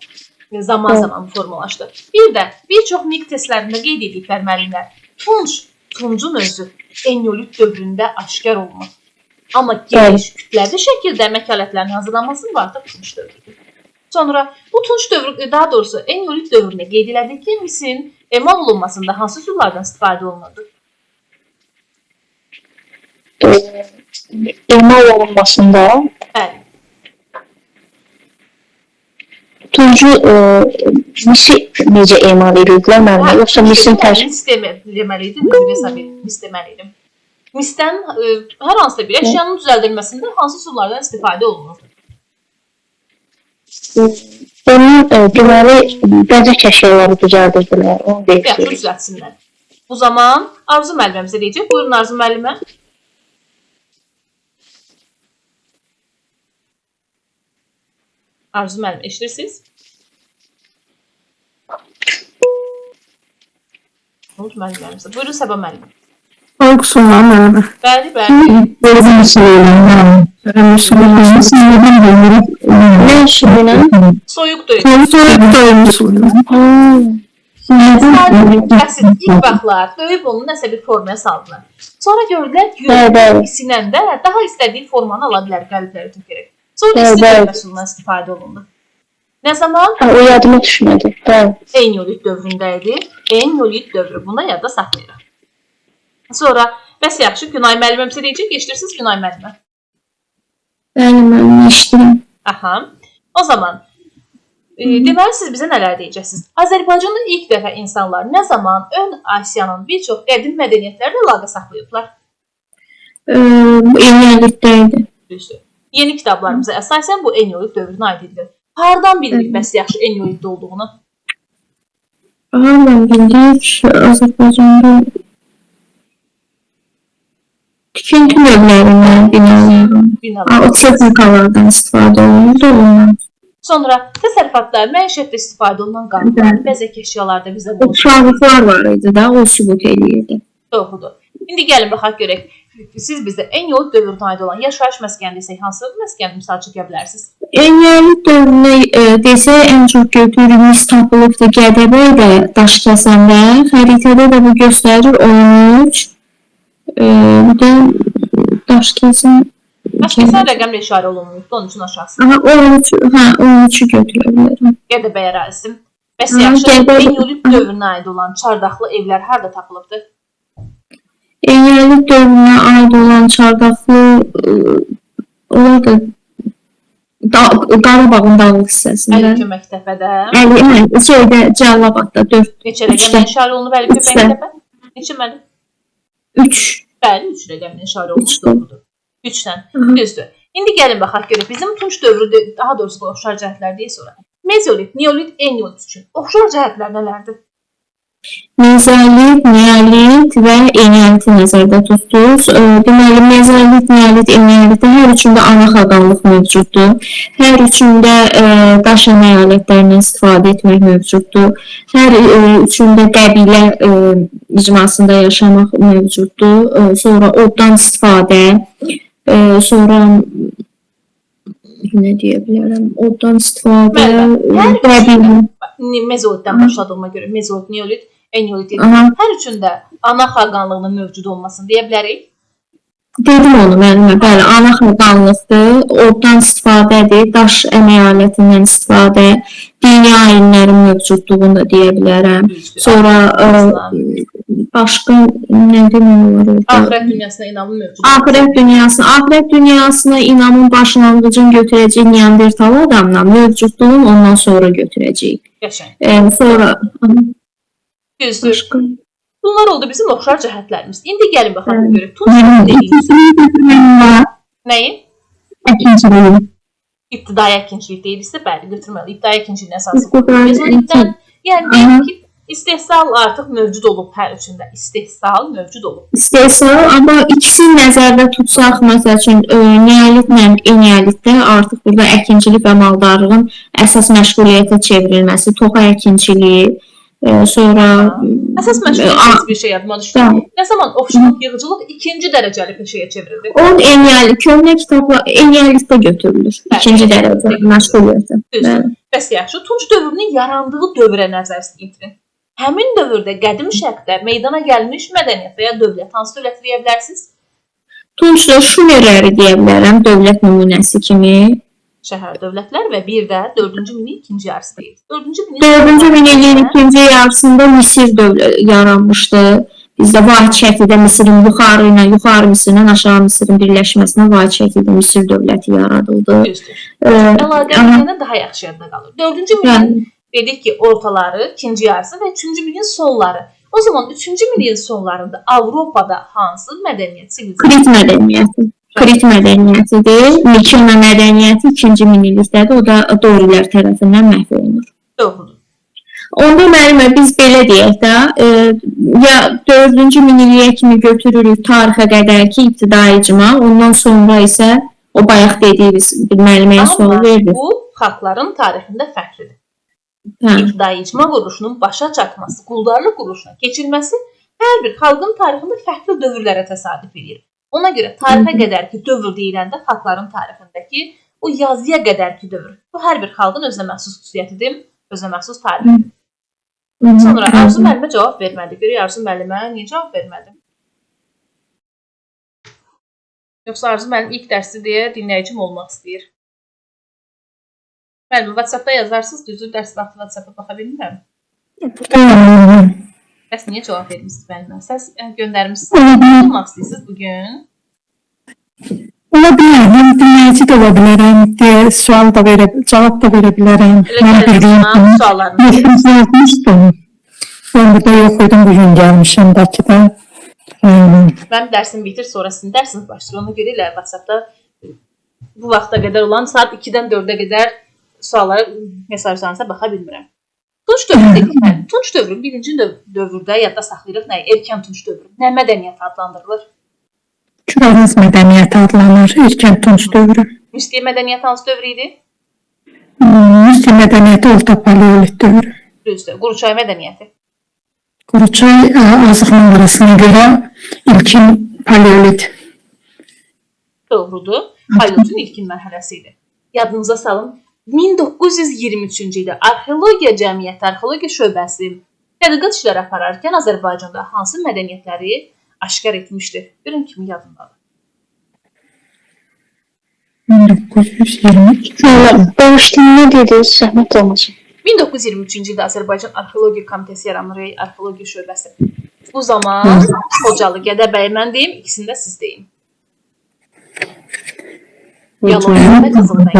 Zaman-zaman formalaşdı. Bir də bir çox MİQ testlərində qeyd ediblər müəllimlər. Tunc, tuncun özü eneolit dövründə aşkar olunur. Amma geniş, kütləvi şəkildə əmək alətlərinin hazırlanması bu artıq tunc dövrüdür. Sonra bu tunc dövrü, daha doğrusu eneolit dövründə qeyd elədik ki, misin emal olunmasında hansı üsullardan istifadə olunurdu? Emal olunmasında Bəli. tuncu misi necə emal edirdilər müəllimə? Yoxsa misin tərkibində Mis deməliydim, üzr hesab edin, mis deməliydim. Misdən hər hansısa bir əşyanın düzəldilməsində hansı üsullardan istifadə olunurdu? Onun deməli bəzək əşyaları düzəldirdilər, onu Yaxşı, deyirsiniz. düzəltsinlər. Bu zaman Arzu müəlliməmizə deyəcək. Buyurun Arzu müəllimə. Arzu müəllim, eşidirsiniz? Nə oldu müəlliməmizə? Buyurun Səba müəllimə. Soyuq sulla müəllimə. Bəli, bəli. Nə üsulu ilə? Soyuq döyün. Soyuq döyüm üsulu. Bəsit, ilk vaxtlar döyüb onu nəsə bir formaya saldılar. Sonra gördülər ki, Bəli, bəli. isinəndə daha istədiyi formanı ala bilər qəlibləri tökərək. Sonra Bəli, isti bəli. döymə üsulundan istifadə olundu. Nə zaman? Ha, o yadıma düşmədi. Bəli. Eneolit dövründə idi. Eneolit dövrü. Buna yadda saxlayırıq. Sonra, bəs yaxşı, Günay müəllimə bizə deyəcək, eşidirsiniz Günay müəllimə? Bəli, müəllimə eşidirəm. Aha. O zaman, deməli siz bizə nələr deyəcəksiniz? Azərbaycanda ilk dəfə insanlar nə zaman Ön Asiyanın bir çox qədim mədəniyyətlərlə əlaqə saxlayıblar? Bu eneolitdə idi. Düzdür. Yeni kitablarımıza əsasən bu eneolit dövrünə aid edilir. Hardan bilirik bəs yaxşı eneolitdə olduğunu? Hardan bildik? Azərbaycanda tikinti növlərindən, binalardan. Binalar. O texnikalardan istifadə olunurdu ondan. Sonra təsərrüfatda, məişətdə istifadə olunan qablar, bəzək əşyalarda bizə O bu şalıqlar var idi də, o sübut eləyirdi. doğrudur. İndi gəlin baxaq görək. Siz bizə eneolit dövrünə aid olan yaşayış məskəni desək, hansı məskəni misal çəkə bilərsiniz? Eneolit dövrünə desək, ən çox götürür mis tapılıbdır Gədəbəydə, Daşkəsəndə. Xəritədə də bu göstərir 13. Bu da Daşkəsən. Daşkəsən rəqəmlə işarə olunmayıbdır, onun üçün aşağısı. Aha, 13, hə, 13-ü götürə bilərəm. Gədəbəy ərazisi. Bəs Aha, yaxşı, Gədəbəy- eneolit dövrünə aid olan çardaqlı evlər harda tapılıbdır? Eneolit dövrünə aid olan çardaqlı onlar da Qarabağın dağlıq hissəsində. Əli Köməktəpədə. Əli, hə, şeydə Cəlilabadda 4, Neçə rəqəmlə işarə olunub Əli Üçdə. Köməktəpə? Neçə müəllim? 3. Bəli, 3 rəqəmlə işarə olunub, Üçdə. doğrudur. 3-dən. Düzdür. İndi gəlin baxaq görək. Bizim tunc dövrü, daha doğrusu oxşar cəhətlər deyil sonra. Mezolit, neolit, eneolit üçün oxşar cəhətlər nələrdir? Mezolit, neolit və eneoliti nəzərdə tutdunuz. Deməli, mezolit, neolit, eneolitdə hər üçündə ana xaqanlıq mövcuddur. Hər üçündə daş əmək alətlərindən istifadə etmək mövcuddur. Hər üçündə qəbilə icmasında yaşamaq mövcuddur. Sonra oddan istifadə, sonra nə deyə bilərəm? Oddan istifadə, qəbilə. Mezolitdən başladığıma görə mezolit, neolit, eneolit dedim. Hər üçündə ana xaqanlığının mövcud olmasını deyə bilərik. Dedim onu müəllimə, bəli, ana xaqanlıqdır, oddan istifadədir, daş əmək alətindən istifadə, dini ayinlərin mövcudluğunu da deyə bilərəm. Sonra başqa nə demək olar orada? Axirət dünyasına inamın mövcud. Axirət dünyasına inamın başlanğıcını götürəcək Neandertal adamla mövcudluğun ondan sonra götürəcək. Qəşəng. Sonra Düzdür. başqa Bunlar oldu bizim oxşar cəhətlərimiz. İndi gəlin baxaq görək. Tunc dediyimiz nəyi? Əkinçiliyi. İbtidai əkinçilik deyilirsə, bəli, götürməli. İbtidai əkinçiliyin əsası İbtidai mezolitdən. Yəni deyək ki, İstehsal artıq mövcud olub hər üçündə. İstehsal mövcud olub. İstehsal, amma ikisini nəzərdə tutsaq, məsəl üçün neolitlə eneolitdə artıq burada əkinçilik və maldarlığın əsas məşğuliyyətə çevrilməsi, toxa əkinçiliyi, sonra Əsas məşğuliyyət bir şey yadıma düşdü. Bəli. Nə zaman ovçuluq, yığıcılıq ikinci dərəcəli peşəyə çevrildi? Onun eneolit, köhnə kitabla eneolitdə götürülür. Bəli. İkinci dərəcə məşğuliyyətə. Düzdür. Bəli. Bəs yaxşı, Tunc dövrünün yarandığı dövrə nəzər yetirin. Həmin dövrdə qədim şərqdə meydana gəlmiş mədəniyyət və ya dövlət, hansı dövlət deyə bilərsiniz? Tuncda Şumerləri deyə bilərəm dövlət nümunəsi kimi. Şəhər dövlətlər və bir də 4-cü minilliyin ikinci yarısı deyil. 4-cü minilliyin 4-cü minilliyin ikinci yarısında Misir dövləti yaranmışdı. Bizdə vahid şəkildə Misirin yuxarı ilə yuxarı Misirlə aşağı Misirin birləşməsinə vahid şəkildə Misir dövləti yaradıldı. Düzdür. Əlaqə edəndə daha yaxşı yadda qalır. 4-cü minilliyin dedik ki, ortaları, ikinci yarısı və 3-cü minilliyin sonları. O zaman 3-cü minilliyin sonlarında Avropada hansı mədəniyyət, sivilizasiya? Krit mədəniyyəti. Krit mədəniyyətidir. Mikena mədəniyyəti 2-ci minillikdədir. O da Dorilər tərəfindən məhv olunur. Doğrudur. Onda müəllimə biz belə deyək də, ya 4-cü minilliyə kimi götürürük tarixə qədərki ibtidai icma, ondan sonra isə o bayaq dediyimiz bir müəlliməyə sual verdi. Bu xalqların tarixində fərqlidir. Hə. İbtidai icma quruluşunun başa çatması, quldarlıq quruluşuna keçilməsi hər bir xalqın tarixində fərqli dövrlərə təsadüf edir. Ona görə tarixə qədərki dövr deyiləndə xalqların tarixindəki o yazıya qədərki dövr. Bu hər bir xalqın özünə məxsus xüsusiyyətidir, özünə məxsus tarixidir. Sonra Arzu müəllimə cavab vermədi. Görək Arzu müəllimə niyə cavab vermədi? Yoxsa Arzu müəllim ilk dərsi deyə dinləyicim olmaq istəyir. Müəllim, WhatsApp-da yazarsınız, düzdür, dərs vaxtı WhatsApp-a baxa bilmirəm. Buradayam. Bəs niyə cavab vermişsiniz müəllimə? Səs göndərmişsiniz. Olmaq istəyirsiniz bugün? Ola bilər, mən dinləyici də ola bilərəm, deyə sual da verə, cavab da verə bilərəm. Elə Mən bildiyim kimi suallarınızı yazmışdım. Mən burada yox idim, bugün gəlmişəm Bakıda. Mənim dərsim bitir, sonra sizin dərsiniz başlayır. Ona görə elə WhatsApp-da bu vaxta qədər olan saat 2-dən 4-ə qədər suallara, mesajlarınıza baxa bilmirəm. Tunc dövrü, Tunc dövrü birinci dövrdə yadda saxlayırıq nəyi? Erkən Tunc dövrü. Nə mədəniyyət adlandırılır? Kür-Araz mədəniyyəti adlanır, erkən Tunc dövrü. Müstiyə mədəniyyəti hansı dövr idi? Müstiyə mədəniyyəti orta paleolit dövrü. Düzdür. Quruçay mədəniyyəti. Quruçay Azıq mağarasına görə ilkin paleolit. Doğrudur. Paleolitin ilkin mərhələsi idi. Yadınıza salın. 1923-cü ildə Arxeologiya Cəmiyyəti, Arxeologiya şöbəsi tədqiqat işləri apararkən Azərbaycanda hansı mədəniyyətləri aşkar etmişdi? Görün kimin yadındadır. 1923. Bağışlayın, nə dediniz? Zəhmət olmasın. 1923-cü ildə Azərbaycan Arxeologiya Komitəsi yaranır, Arxeologiya şöbəsi. Bu zaman Xocalı, Gədəbəy mən deyim, ikisini də siz deyin. Yalolitəpə, Qızılbəy.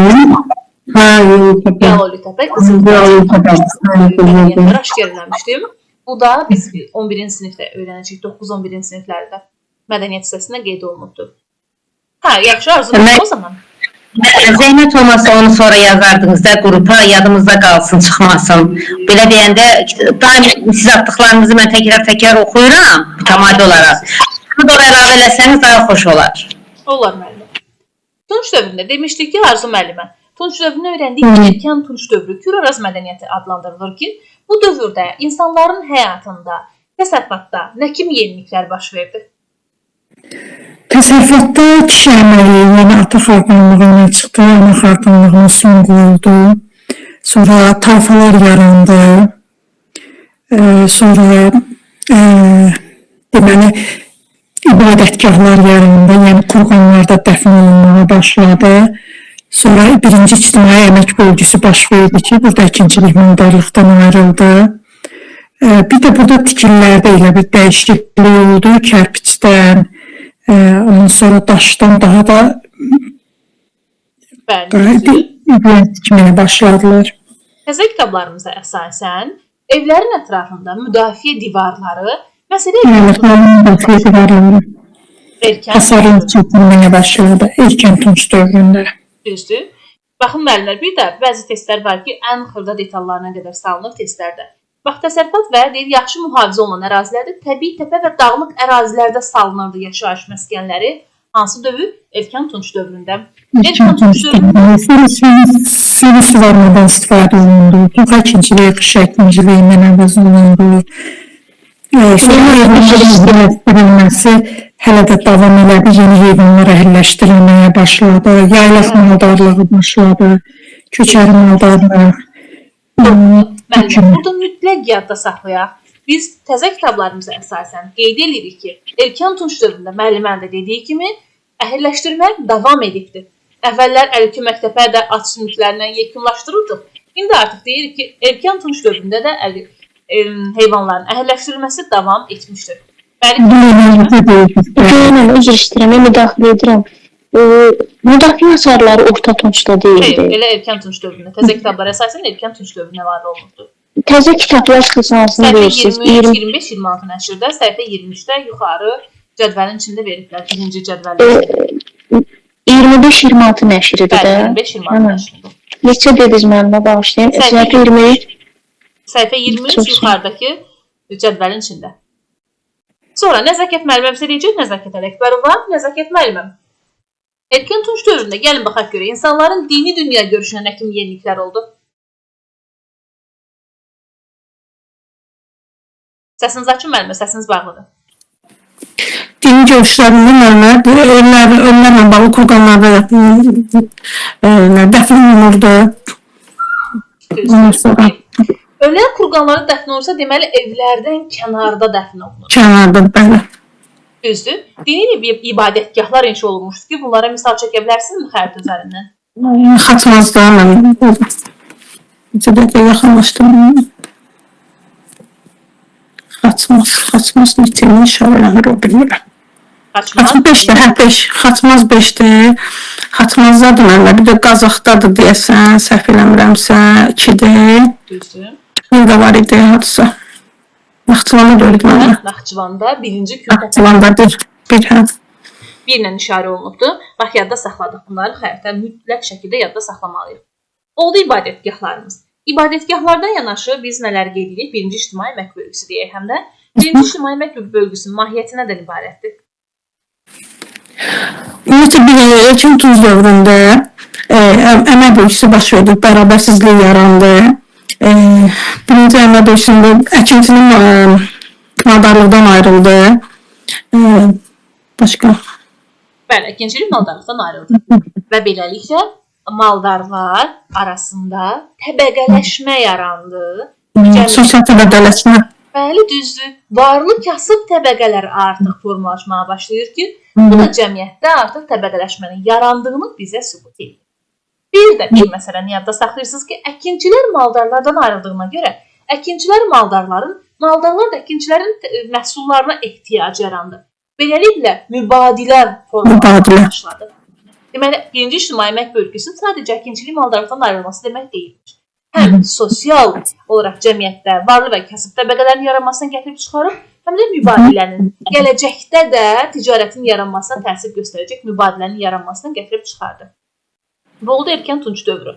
Hə, Yalolitəpə. Yalolitəpə, Qızılbəy mədəniyyətləri aşkar eləmişdim. Bu da biz 11-ci sinifdə öyrənəcəyik, 9-11-ci siniflərdə mədəniyyət hissəsində qeyd olunubdur. Hə, yaxşı, Arzu, o zaman. Zəhmət olmasa onu sonra yazardınız da qrupa, yadımızda qalsın, çıxmasın. Belə deyəndə daim siz atdıqlarınızı mən təkrar-təkrar oxuyuram, mütəmadi olaraq. Bunu da əlavə eləsəniz daha xoş olar. Olar müəllim. Tunc dövründə demişdik ki, Arzu müəllimə, Tunc dövrünü öyrəndik ki, erkən Tunc dövrü Kür-Araz mədəniyyəti adlandırılır ki, bu dövrdə insanların həyatında, təsərrüfatda nə kimi yeniliklər baş verdi? Təsərrüfatda kişi əməyi, yəni ata xaqanlığı öne çıxdı, ana xaqanlığına son qoyuldu. Sonra tayfalar yarandı. Sonra deməli ibadətgahlar yarandı, yəni kurğanlarda dəfn olunmağa başladı. Sonra birinci ictimai əmək bölgüsü baş verdi ki, burada əkinçilik maldarlıqdan ayrıldı. Bir də burada tikililərdə elə bir dəyişiklik oldu, kərpiçdən, ondan sonra daşdan daha da tikməyə başladılar. Təzə kitablarımıza əsasən evlərin ətrafında müdafiə divarları, məsələ müdafiə divarları hasarın çəkilməyə başladı erkən Tunc dövründə. Düzdür. Baxın müəllimlər, bir də bəzi testlər var ki, ən xırda detallarına qədər salınır testlərdə. Bax, təsərrüfat və deyir, yaxşı mühafizə olunan ərazilərdə təbii təpə və dağlıq ərazilərdə salınırdı yaşayış məskənləri. Hansı dövr? Erkən Tunc dövründə. Erkən Tunc dövründə Sürü suvarmadan istifadə olundu. Toxa əkinçiliyi, qış əkinçiliyi ilə əvəz olundu. Sonra heyvanların əhəlləşdirilməsi hələ də davam elədi. Yeni heyvanlar əhəlləşdirilməyə başladı. Yaylaq maldarlığı başladı. Köçəri maldarlıq. Müəllimə, burada mütləq yadda saxlayaq. Biz təzə kitablarımıza əsasən qeyd edirik ki, erkən Tunc dövründə müəllimənin də dediyi kimi əhəlləşdirmə davam edibdir. Əvvəllər əl kömək təpə də at sümüklərindən yekunlaşdırırdıq. İndi artıq deyirik ki, erkən Tunc dövründə də heyvanların əhəlləşdirilməsi davam etmişdir. Bəli, Müəllimə, üzr istəyirəm, müdaxilə edirəm. Müdafiə hasarları Orta Tuncda xeyr, deyildi. elə erkən Tunc dövründə təzə kitablara əsasən erkən Tunc dövrünə varid olunubdur. Təzə kitablar çıxılsın hansını Səhifə deyirsiniz? 23, 25, 26 nəşrdə, səhifə 23-də yuxarı cədvəlin içində veriblər, birinci cədvəlin. 25-26 nəşridir Bəli, də. 25-26 nəşrində. Neçə dediniz müəllimə, bağışlayın? Səhifə Səhifə 23. Səhifə 23 Çox sağ ol. yuxarıdakı cədvəlin içində. Sonra Nəzakət müəllimə bizə deyəcək, Nəzakət Ələkbərova, Nəzakət müəlliməm. Erkən Tunc dövründə gəlin baxaq görək, insanların dini dünya görüşünə nə kimi yeniliklər oldu? Səsinizi açın müəllimə, səsiniz bağlıdır. Dini görüşlərində müəllimə ölülərlə bağlı kurqanlarda dəfn olunurdu. Ondan sonra Ölülər kurqanlarda dəfn olunursa, deməli evlərdən kənarda dəfn olunur. Kənarda, bəli. Düzdür. Dini ibadətgahlar inşa olunmuşdur ki, bunlara misal çəkə bilərsinizmi xəritə üzərindən? Xatmazda mən neçə dəqiqə yaxınlaşdım. Xatmaz neçəni işarə eləmir, o bilmirəm. Xaçmaz 5-dir, hə 5. Xatmaz 5-dir. Xatmazdadır müəllimə, bir də Qazaxdadır deyəsən, səhv eləmirəmsə 2-dir. Düzdür. Bir də var idi hadisə. Naxçıvanda da öyle müəllimə. Naxçıvanda birinci Kültəpə Naxçıvanda bir hə. Bir ilə işarə olunubdur. Bax, yadda saxladıq bunları, xəritə mütləq şəkildə yadda saxlamalıyıq. Oldu ibadətgahlarımız. İbadətgahlardan yanaşı biz nələr qeyd edirik? Birinci ictimai əmək bölgüsü deyək həm də. Birinci ictimai əmək bölgüsünün mahiyyəti nədən ibarətdir? Ümumiyyətlə, bir erkən Tunc dövründə əmək bölgüsü baş verdi, bərabərsizlik yarandı. Birinci əmək bölgüsündə əkinçinin maldarlıqdan ayrıldı. Başqa? Bəli, əkinçilik maldarlıqdan ayrıldı. Və beləliklə maldarlar arasında təbəqələşmə yarandı. Sosial təbəqələşmə. Bəli, düzdür. Varlı kasıb təbəqələr artıq formalaşmağa başlayır ki, bu da cəmiyyətdə artıq təbəqələşmənin yarandığını bizə sübut edir. Bir də bir məsələni yadda saxlayırsınız ki, əkinçilər maldarlardan ayrıldığına görə əkinçilər maldarların, maldarlar da əkinçilərin məhsullarına ehtiyacı yarandı. Beləliklə mübadilə formalaşmağa başladı. Deməli, birinci ictimai əmək bölgüsü sadəcə əkinçilik maldarlıqdan ayrılması demək deyilmiş. Həm sosial olaraq cəmiyyətdə varlı və kasıb təbəqələrin yaranmasına gətirib çıxarıb, həm də mübadilənin gələcəkdə də ticarətin yaranmasına təsir göstərəcək mübadilənin yaranmasına gətirib çıxardı. Bu oldu erkən Tunc dövrü.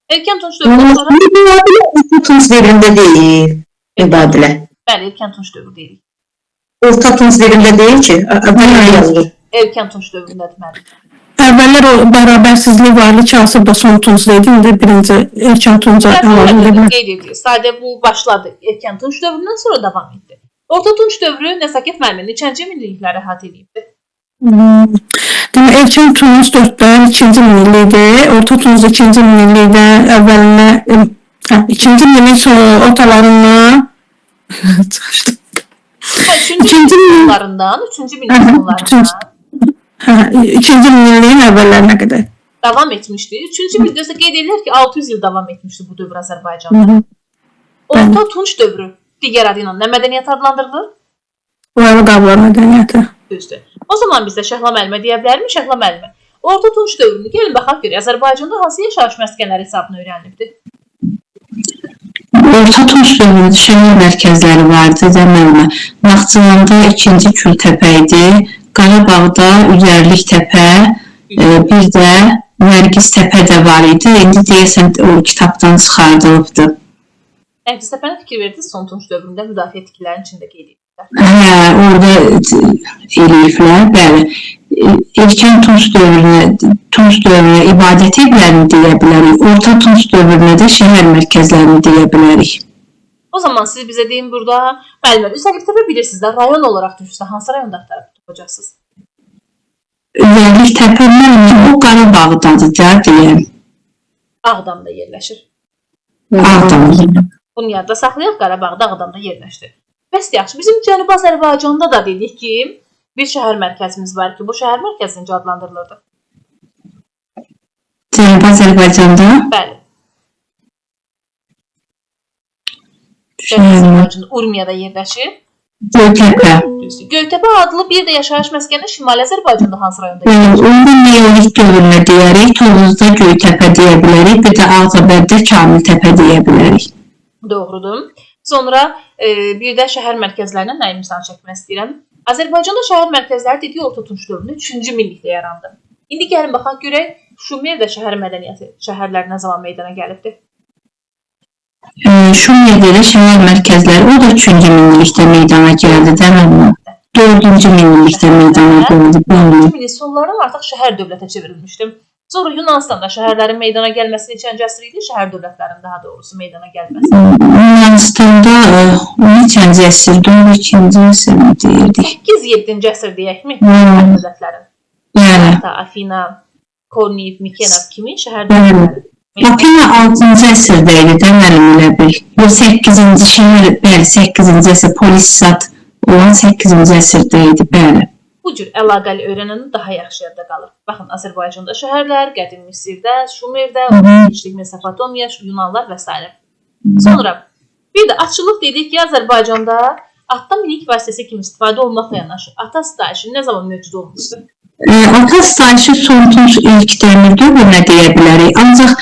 Erkən Tunc dövründən sonra Mübadilə Orta Tunc dövründə deyil. Mübadilə. Bəli, erkən Tunc dövrü deyirik. Orta Tunc dövründə deyil ki, əvvəl yazılır. Erkən Tunc dövründədir müəllim. Əvvəllər o bərabərsizlik varlı kasıb da son Tunc idi, indi birinci erkən Tunca əlavə edilir. Qeyd edilir. Sadə bu başladı. Erkən Tunc dövründən sonra davam etdi. Orta Tunc dövrü Nəzakət müəllim neçənci minillikləri əhatə edibdi? Demək, erkən Tunc 4-dən 2-ci minillikdir. Orta Tunc 2-ci minillikdə əvvəlinə, 2-ci minillik sonu ortalarından çıxışdım. 3-cü minilliklərindən, 3-cü minillik sonlarından. Hə, 2-ci minilliyin əvvəllərinə qədər. Davam etmişdi. 3-cü minillikdə qeyd edilir ki, 600 il davam etmişdi bu dövr Azərbaycanda. Orta Tunc dövrü digər adı ilə nə mədəniyyət adlandırılır? Boyalı qablar mədəniyyəti. Düzdür. O zaman bizə Şəhla müəllimə deyə bilərmi? Şəhla müəllimə, Orta Tunc dövrünü gəlin baxaq görək. Azərbaycanda hansı yaşayış məskənləri hesabına öyrənilibdir? Orta Tunc dövründə şəhər mərkəzləri vardı da müəllimə. Naxçıvanda 2-ci Kültəpə idi. Qarabağda Üzərlik Təpə, bir də Nərgiz Təpə də var idi. İndi deyəsən o kitabdan çıxardılıbdır. Nərgiztəpəni fikir verdiniz, son Tunc dövründə müdafiə tikilərinin içində qeyd ediblər. Hə, orada eləyiblər, bəli. İlkin Tunc dövrünə, ibadət evlərini deyə bilərik. Orta Tunc dövrünə də şəhər mərkəzlərini deyə bilərik. O zaman siz bizə deyin burada, müəllimə, Üzərliktəpə bilirsiniz də, rayon olaraq düşürsə, hansı rayonda axtarıb tapacaqsınız? Üzərliktəpə müəllimə, o Qarabağdadır da, deyəm. Ağdamda yerləşir. Ağdamda. Bunu yadda saxlayaq, Qarabağda, Ağdamda yerləşdi. Bəs yaxşı, bizim Cənubi Azərbaycanda da dedik ki, bir şəhər mərkəzimiz var ki, bu şəhər mərkəzi necə adlandırılırdı? Cənubi Azərbaycanda? Bəli. Cənubi Azərbaycanda Urmiyada yerləşir. Göytəpə. Düzdür. Göytəpə adlı bir də yaşayış məskəni Şimali Azərbaycanda hansı rayonda Bəli, yerləşir? onda Neolit dövrünə deyərik, Tovuzda Göytəpə deyə bilərik, bir də Ağcabədidə Kamiltəpə deyə bilərik. Doğrudur. Sonra bir də şəhər mərkəzlərindən nəyi misal çəkmək istəyirəm. Azərbaycanda şəhər mərkəzləri dediyi Orta Tunc dövründə 3-cü minillikdə yarandı. İndi gəlin baxaq görək Şumerdə şəhər mədəniyyəti, şəhərlər nə zaman meydana gəlibdir? Şumerdə də şəhər mərkəzləri, o da 3-cü minillikdə meydana gəldi, deyilmi? 4-cü minillikdə meydana gəldi, bəli. 4-cü minillik sonlardan artıq şəhər dövlətə çevrilmişdi. Sonra Yunanistanda şəhərlərin meydana gəlməsi neçənci əsr idi? Şəhər dövlətlərinin daha doğrusu meydana gəlməsi. Yunanistanda neçənci əsrdə, 12-ci əsr deyirdik. 8-7-ci əsr deyəkmi? Şəhər dövlətlərin. Bəli. Sparta, Afina, Kornif, Mikena kimi şəhər dövlətləri. Afina 6-cı əsrdə idi də mənim elə bil. Bu 8-ci şəhər, bəli, 8-ci əsr Polissat olan 8-ci əsrdə idi, bəli. Bu cür əlaqəli öyrənəndə daha yaxşı yadda qalır. Baxın, Azərbaycanda şəhərlər, qədim Misirdə, Şumerdə, keçdik Mesopotomiya, Yunanlar və s. Sonra bir də atçılıq dedik ki, Azərbaycanda atdan minik vasitəsi kimi istifadə olmaqla yanaşı ata sitayişi nə zaman mövcud olmuşdur? Ata sitayişi son Tunc ilk dəmir dövrünə deyə bilərik. Ancaq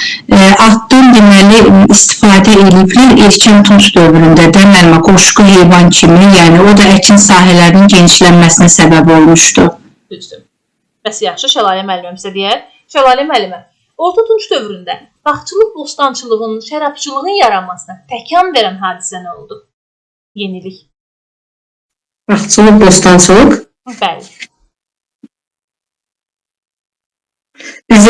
atdan deməli istifadə ediblər erkən Tunc dövründə də müəllimə qoşqu heyvan kimi, yəni o da əkin sahələrinin genişlənməsinə səbəb olmuşdu. Düzdür. Bəs yaxşı, Şəlalə müəllimə bizə deyər. Şəlalə müəllimə, Orta Tunc dövründə bağçılıq, bostançılığın, şərabçılığın yaranmasına təkan verən hadisə nə oldu? Yenilik. Bağçılıq, bostançılıq. Bəli. Biz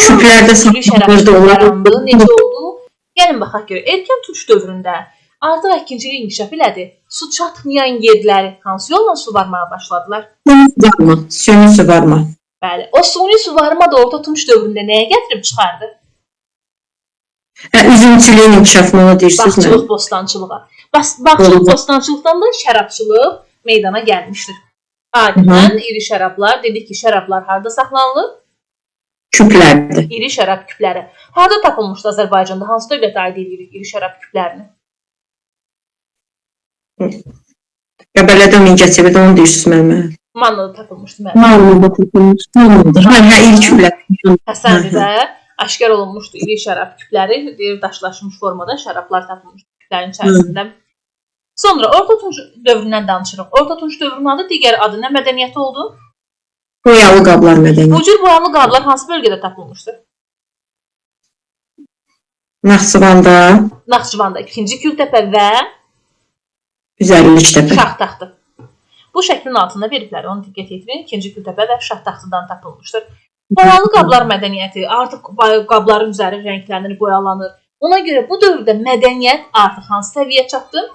küplərdə saxlanırdı onlar. Necə oldu? Gəlin baxaq görək. Erkən Tunc dövründə artıq əkinçilik inkişaf elədi. Su çatmayan yerləri hansı yolla suvarmağa başladılar? Süni suvarma. Bəli. O suni suvarma da Orta Tunc dövründə nəyə gətirib çıxardı? Üzümçülüyün inkişafını onu deyirsiniz. Bağçılıq, bostançılığa. Bağçılıq, bostançılıqdan da şərabçılıq meydana gəlmişdir. Adətən iri şərablar, dedik ki, şərablar harda saxlanılır? Küplərdə. İri şərab küpləri. Harda tapılmışdı Azərbaycanda? Hansı dövlətə aid edirik iri şərab küplərini? Qəbələdə Mingəçevirdə onu deyirsiniz müəllimə. Mannada tapılmışdı müəllimə. Mannada tapılmışdı. Hə, iri küplər. Həsənlidə aşkar olunmuşdu iri şərab küpləri, deyir, daşlaşmış formada şərablar tapılmışdı küplərin içərisində. Sonra Orta Tunc dövründən danışırıq. Orta Tunc dövrünün adı, digər adı nə mədəniyyəti oldu? Boyalı qablar mədəniyyəti. Bu cür boyalı qablar hansı bölgədə tapılmışdı? Naxçıvanda. Naxçıvanda 2-ci Kültəpə və Üzərliktəpə. Şahtaxtı. Bu şəklin altında veriblər, onu diqqət yetirin. 2-ci Kültəpə və Şahtaxtıdan tapılmışdır. Boyalı qablar mədəniyyəti artıq qabların üzəri rənglənir, boyalanır. Ona görə bu dövrdə mədəniyyət artıq hansı səviyyəyə çatdı?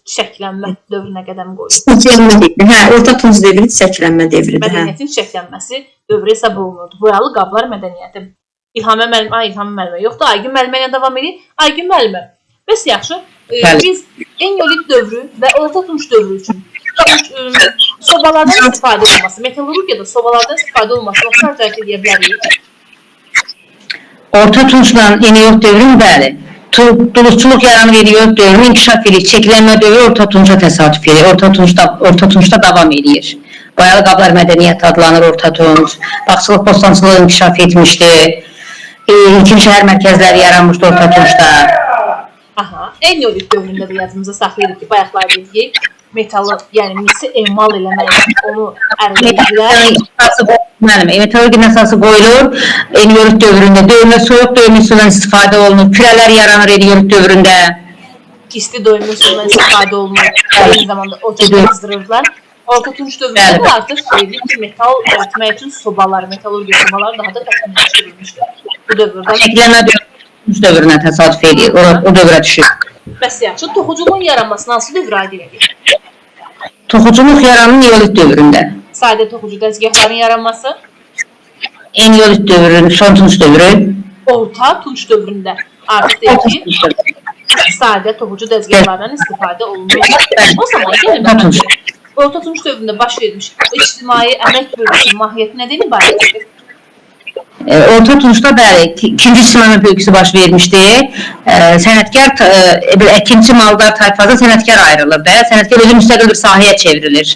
Çiçəklənmə dövrünə qədəm qoyur. Çiçəklənmə devri. Hə, Orta Tunc devri çiçəklənmə devridir. Mədəniyyətin çiçəklənməsi dövrü hesab olunurdu. Boyalı qablar mədəniyyəti. İlhamə müəllimə, ay İlhamə müəllimə yoxdur. Aygün müəllimə ilə davam edirik. Aygün müəllimə, bəs yaxşı, biz Eneolit dövrü və Orta Tunc dövrü üçün sobalardan istifadə olunması, metallurgiyada sobalardan istifadə olunması oxşar cəhət edə bilərik. Orta Tuncla Eneolit dövrü, bəli. Dulusçuluq yaranır Eneolit dövrü, inkişaf edir. Çəklənmə dövrü Orta Tunca təsadüf edir. Orta Tuncda davam edir. Boyalı qablar mədəniyyəti adlanır Orta Tunc. Bağçılıq, bostançılıq inkişaf etmişdi. İlkin şəhər mərkəzləri yaranmışdı Orta Tuncda. Aha, Eneolit dövründə də yadımıza saxlayırıq ki, bayaqlar dedik, metalı, yəni misi emal eləmək, onu əridirdilər. Müəllim, metallurgiyanın əsası qoyulur. Eneolit dövründə döymə, soyuq döymə üsulundan istifadə olunur. Kürələr yaranır eneolit dövründə. İsti döymə üsulundan istifadə olunur. Eyni zamanda ocaqda qızdırırdılar. Orta Tunc dövründə də artıq deyirik ki, metal əritmək üçün sobalar, metallurgiya sobaları daha da təkmilləşdirilmişdir. Bu dövrdə Çəkiləmə dövrü dövrünə təsadüf edir. O dövrə düşür. Bəs yaxşı, toxuculuğun yaranmasına hansı dövrə aid edirik? Toxuculuq yaranır Neolit dövründə. Sadə toxucu dəzgahların yaranması Eneolit dövrünün son Tunc dövrü. Orta Tunc dövründə artıq deyək ki, sadə toxucu dəzgahlardan istifadə olunur. O zaman gəlin baxaq. Orta Tunc dövründə baş vermiş ictimai əmək bölgüsünün mahiyyəti nədən ibarətdir? Orta Tuncda bəli, ikinci ictimai əmək bölgüsü baş vermişdi. Sənətkar, bir əkinçi maldar tayfası sənətkar ayrılır da. Sənətkar özü müstəqil bir sahəyə çevrilir.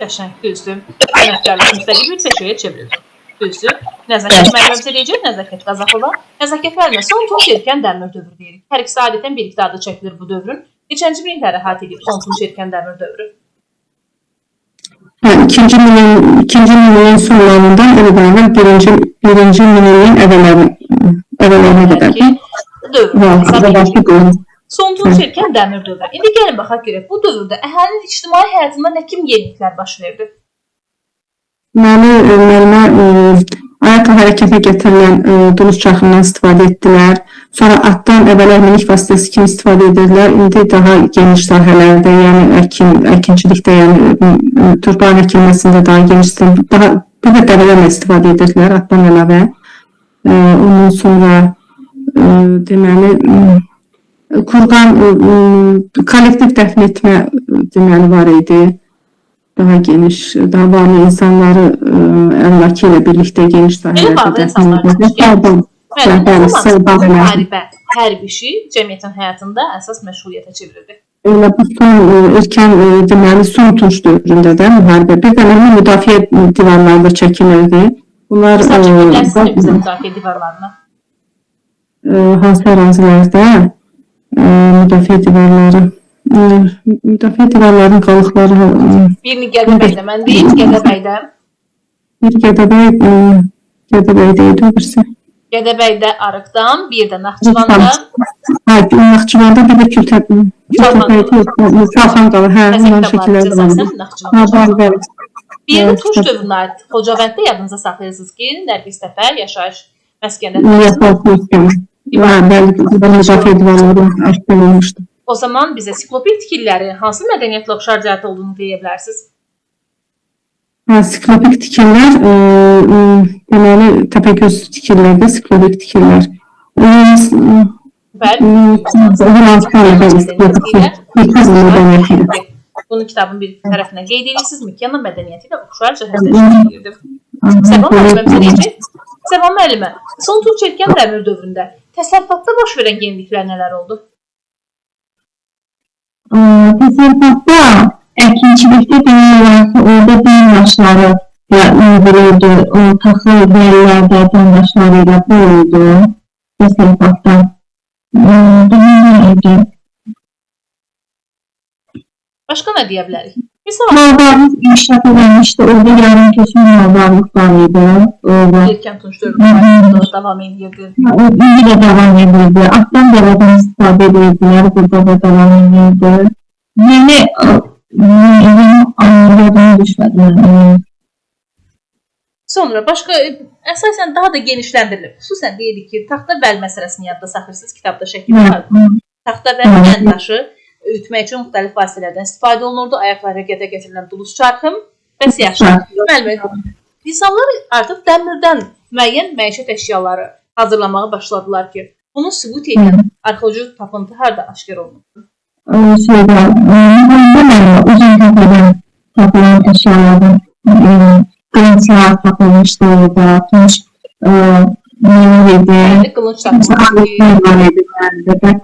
Qəşəng, düzdür. Sənətkarlıq müstəqil bir peşəyə çevrilir. Düzdür. Nəzakət müəllimə bizə deyəcək, Nəzakət Qazaxova. Nəzakət müəllimə, son Tunc erkən dəmir dövrü deyirik. Hər ikisi adətən birlikdə adı çəkilir bu dövrün. Neçənci minillikləri əhatə edib son Tunc erkən dəmir dövrü? Hə, ikinci minilliyin sonlarından elə beraber birinci minilliyin əvvəllərinə qədər. Dövrü. Son Tunc erkən dəmir dövrü. İndi gəlin baxaq görək, bu dövrdə əhalinin ictimai həyatında nə kimi yeniliklər baş verdi? Müəllimə, ayaqla hərəkətə gətirilən duluz çarxından istifadə etdilər. Sonra atdan əvvəllər minik vasitəsi kimi istifadə edirdilər. İndi daha geniş sahələrdə, yəni əkinçilikdə, yəni torpağın əkilməsində daha geniş, daha bir də dəvələrlə istifadə edirdilər atdan əlavə. Ondan sonra deməli kurğan kollektiv dəfn etmə deməli var idi. Daha geniş, daha varlı insanları əmlakı ilə birlikdə geniş sahələrdə dəfn edirdilər. Müharibə, hərb işi cəmiyyətin həyatında əsas məşğuliyyətə çevrildi. Elə bu son erkən deməli son Tunc dövründə də müharibə. Bir də müdafiə divarları da çəkilirdi. Bunlar bizə müdafiə divarlarına? Hansı ərazilərdə müdafiə divarları? Müdafiə divarlarının qalıqları... Birini Gədəbəydə mən deyim, Gədəbəydə. Bir Gədəbəydə idi o birisi. Gədəbəydə Arıqdan, bir də Naxçıvanda. Hə, Naxçıvanda bir də Kültəpəydə, Salxan qala, hə, onların şəkilləri də var. Bəli. Bir də Tunc dövrünə aid Xocavənddə yadınıza saxlayırsınız ki, Nərgiztəpə yaşayış məskənində. Bəli, müdafiə divarları aşkar olmuşdu. O zaman bizə siklopik tikililəri hansı mədəniyyətlə oxşar cəhət olduğunu deyə bilərsiniz? Siklopik tikililər, deməli, Təpəgöz tikililərdə siklopik tikililər. Bəli. Bunu kitabın bir tərəfinə qeyd edirsiniz. Mikana mədəniyyəti ilə oxşar cəhətdə edirdi. Səba müəllimə bizə deyəcək. Səba müəllimə, son Tunc erkən dəmir dövründə təsərrüfatda baş verən yeniliklər nələr oldu? Təsərrüfatda, əkinçilikdə demək olar ki, orada dəndaşları uydururdu, o taxıl bəllərdə dəndaşları ilə bu oldu təsərrüfatda. Daha nə idi? Başqa nə deyə bilərik? Misal, Maldarlıq inkişaf edilmişdi, orada yarım köçmə maldarlıq var idi. Erkən Tunc dövründə davam edirdi. İndi də davam edirdi. Atdan dəvədən istifadə edirdilər, burada da davam edirdi. Yeni yadıma düşmədi. Sonra başqa, əsasən daha da genişləndirilib. Xüsusən deyirik ki, taxta bəl məsələsini yadda saxlayırsınız, kitabda şəkil var. Taxta bəl daşı ütmək üçün müxtəlif vasitələrdən istifadə olunurdu. Ayaqla hərəkətə gətirilən duluz çarxı. Bəs yaxşı. Müəllim, insanlar artıq dəmirdən müəyyən məişət əşyaları hazırlamağa başladılar ki, bunu sübut edən arxeoloji tapıntı harda aşkar olunur? Şeydə, uzun təpədən tapılan əşyalardan qılınclar tapılmışdı orada, tunç idi, qılınc tapılmışdı.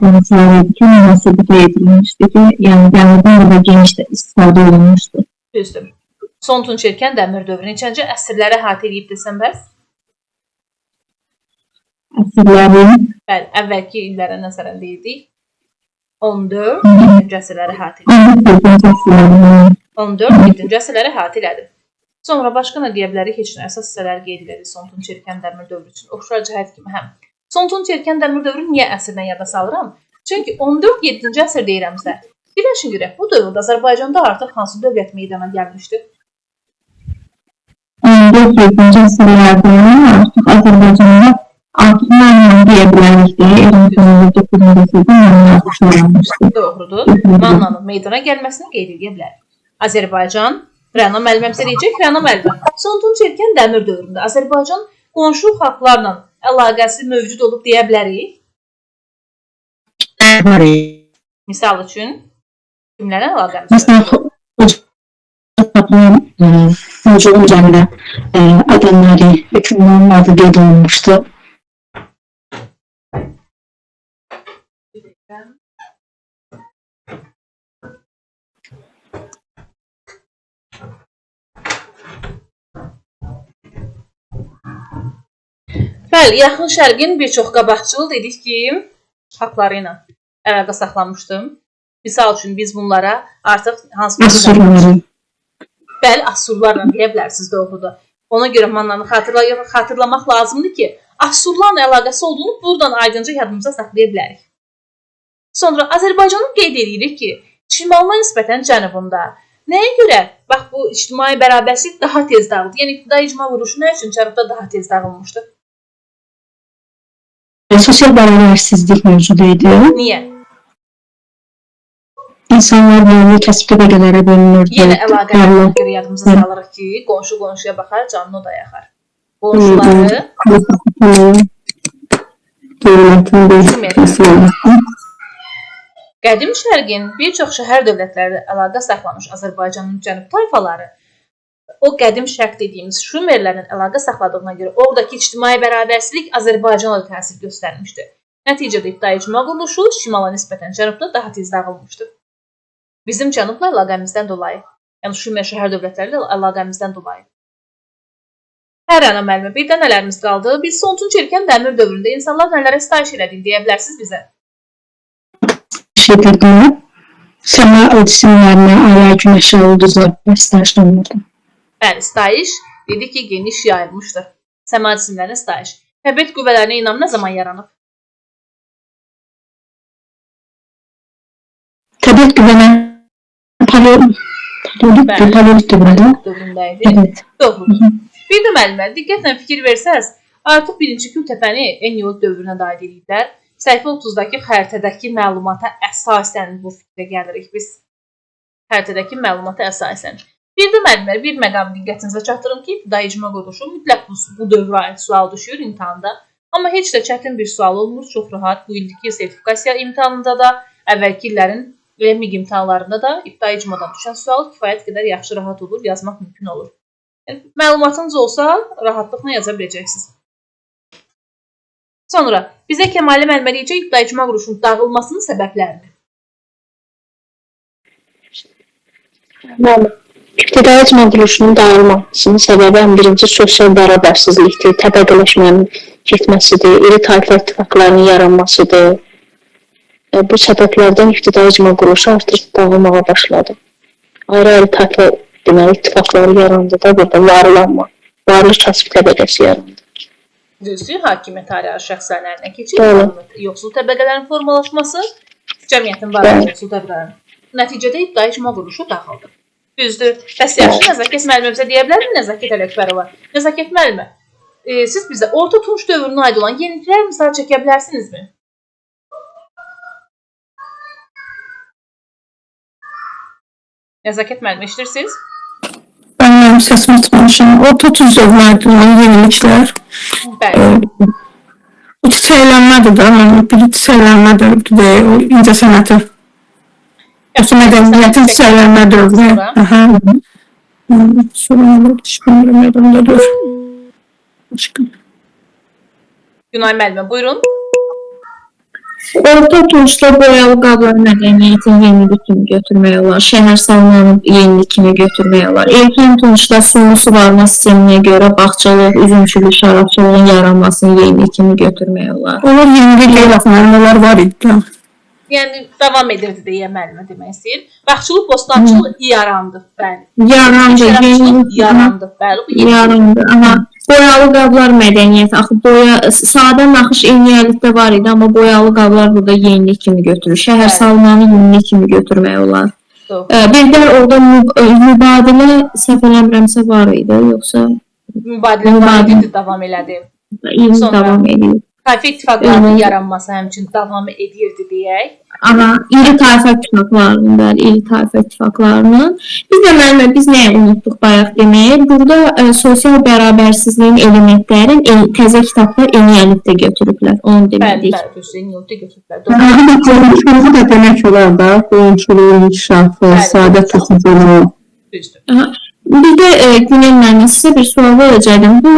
Qılınclar idi ki, ona sübut edilmişdi ki, yəni dəmirdən orada geniş istifadə olunmuşdu. Düzdür. Son Tunc erkən dəmir dövrü neçənci əsrləri əhatə edib desəm bəs? Əsrlərin? Bəli, əvvəlki illərə nəzərən deyirdik. 14, 7-ci əsrləri əhatə edib. 14, 7-ci əsrləri. 14, 7-ci əsrləri əhatə elədi. Sonra başqa nə deyə bilərik? Heç nə. Əsas hissələri qeyd edirik son Tunc erkən dəmir dövrü üçün. Oxşar cəhət kimi həm. Son Tunc erkən dəmir dövrü niyə əsrdən yada salıram? Çünki 14-7-ci əsr deyirəmsə, fikirləşin görək, bu dövrdə Azərbaycanda artıq hansı dövlət meydana gəlmişdi? 14-7-ci əsrlərdə artıq Azərbaycanda artıq Manna deyə bilərik də, Ermənistanın 9-cu əsrdə Manna yaranmışdı. Doğrudur. Mannanın meydana gəlməsini qeyd edə bilərik. Azərbaycan, Rəna müəllimə bizə deyəcək, Rəna müəllimə, son Tunc erkən dəmir dövründə Azərbaycan qonşu xalqlarla əlaqəsi mövcud olub deyə bilərik. Var. Misal üçün, kimlərlə əlaqəmiz Məsələn, Xoca üzərində adamları, hökmdarın adı qeyd olunmuşdu. Bəli, Yaxın Şərqin bir çox qabaqcıl dedik ki, xalqları ilə əlaqə saxlamışdım. Misal üçün biz bunlara artıq hansı Assurları. Bəli, Assurlarla deyə bilərsiniz, doğrudur. Ona görə Mannanı xatırlamaq lazımdır ki, Assurlarla əlaqəsi olduğunu buradan aydınca yadımıza saxlaya bilərik. Sonra Azərbaycanı qeyd edirik ki, şimalına nisbətən cənubunda. Nəyə görə? Bax, bu ictimai bərabərsizlik daha tez dağıldı. Yəni, ibtidai icma quruluşu nə üçün cənubda daha tez dağılmışdı? Sosial bərabərsizlik mövcud idi. Niyə? İnsanlar müəyyən kəsb təbəqələrə bölünürdü. Yenə əlaqələrə görə yadımıza salırıq ki, qonşu qonşuya baxar, canını o da yaxar. Qonşuları Dövlətin bir qismi. Qədim Şərqin bir çox şəhər dövlətləri əlaqə saxlamış Azərbaycanın cənub tayfaları o qədim şərq dediyimiz Şumerlərlə əlaqə saxladığına görə oradakı ictimai bərabərsizlik Azərbaycana da təsir göstərmişdi. Nəticədə ibtidai icma quruluşu şimala nisbətən cənubda daha tez dağılmışdı. Bizim cənubla əlaqəmizdən dolayı, yəni Şumer şəhər dövlətləri ilə əlaqəmizdən dolayı. Hər Rəna müəllimə, bir də nələrimiz qaldı? Biz son Tunc erkən dəmir dövründə insanlar nələrə sitayiş elədiyini deyə bilərsiniz bizə? Şəkildə səma cisimlərinə, aya, günəşə, ulduzlara sitayiş olunurdu. Bəli, sitayiş dedik ki, geniş yayılmışdır. Səma cisimlərinə sitayiş. Təbiət qüvvələrinə inam nə zaman yaranıb? Təbiət qüvvələri paleolit dövründə. Dövründə idi. Evet. Doğrudur. Bir də müəllimlər, diqqətlə fikir versəz, artıq birinci Kültəpəni Eneolit dövrünə də aid ediblər. Səhifə 30-dakı xəritədəki məlumata əsasən bu fikrə gəlirik biz. Xəritədəki məlumata əsasən. Bir də müəllimlər, bir məqam diqqətinizə çatdırım ki, ibtidai icma quruluşu mütləq bu dövrə aid sual düşür imtahanda. Amma heç də çətin bir sual olmur, çox rahat. Bu ilki sertifikasiya imtahanında da, əvvəlki illərin və MİQ imtahanlarında da ibtidai icmadan düşən sual kifayət qədər yaxşı rahat olur, yazmaq mümkün olur. Yəni, məlumatınız olsa, rahatlıqla yaza biləcəksiniz. Sonra bizə Kəmalə müəllimə deyəcək ibtidai icma quruluşunun dağılmasının səbəblərini. Bəli. İbtidai icma quruluşunun dağılmasının səbəbi ən birinci sosial bərabərsizlikdir, təbəqələşmənin getməsidir, iri tayfa ittifaqlarının yaranmasıdır. Bu səbəblərdən ibtidai icma quruluşu artıq dağılmağa başladı. Ayrı-ayrı tayfa deməli ittifaqları yarandı da burada varlanma, varlı kasıb təbəqəsi yarandı. Düzdür, hakimiyyət ayrı-ayrı şəxslərin əlinə keçir, yoxsul təbəqələrin formalaşması, cəmiyyətin varlı yoxsul təbəqələrin. Nəticədə ibtidai icma quruluşu dağıldı. Düzdür. Bəs yaxşı, Nəzakət müəllimə bizə deyə bilərmi Nəzakət Ələkbərova? Nəzakət müəllimə, siz bizə Orta Tunc dövrünə aid olan yeniliklər misal çəkə bilərsinizmi? Nəzakət müəllimə, eşidirsiniz? Ben mənim səsimi açmamışam. Orta Tunc dövrünə aid olan yeniliklər. Bəli. O çiçəklənmədir də, mənim biri çiçəklənmə dövrüdür, o incəsənəti. Yoxsa mədəniyyətin çiçəklənmə dövrü. Aha. Sonra nə oldu? Heç bilmirəm, yadımda dur. Başqa. Günay müəllimə, buyurun. Orta Tuncda boyalı qablar mədəniyyətini yenilik kimi götürmək olar. Şəhər salmanı yenilik kimi götürmək olar. Erkən Tuncda sulu suvarma sisteminə görə bağçalıq, üzümçülük, şərabçılığın yaranmasını yenilik kimi götürmək olar. Onlar yenilik deyil axı, mənim onlar var idi. Yəni davam edirdi deyə müəllimə demək istəyir. Bağçılıq, bostançılıq yarandı. Bəli. Yarandı. Şərabçılıq yarandı. Bəli, bu yeni. Yarandı. Aha. Boyalı qablar mədəniyyəti. Axı boya sadə naxış eynilikdə var idi, amma boyalı qablar burada yenilik kimi götürür. Şəhər Bəli. salmanı yenilik kimi götürmək olar. Doğru. Bir də orada mübadilə səhv eləmirəmsə var idi, yoxsa Mübadilə var idi, davam elədi. yeni Sonra. davam edir. Tayfa ittifaqlarının Evet. yaranması həmçinin davam edirdi deyək. Amma iri tayfa ittifaqlarının, bəli, iri tayfa ittifaqlarının. Biz də müəllimə biz nəyi unutduq bayaq deməyi? Burada sosial bərabərsizliyin elementlərini təzə kitabda eynilikdə götürüblər. Onu Bəli, demədik. bəli, düzdür, eynilikdə götürüblər. Doğru. Amma qoyunçuluğu da demək olar da, qoyunçuluğun inkişafı, Bəli, sadə qoyunçuluq. toxuculuq. Düzdür. Bir də Günel müəllimə sizə bir sual verəcəkdim. Bu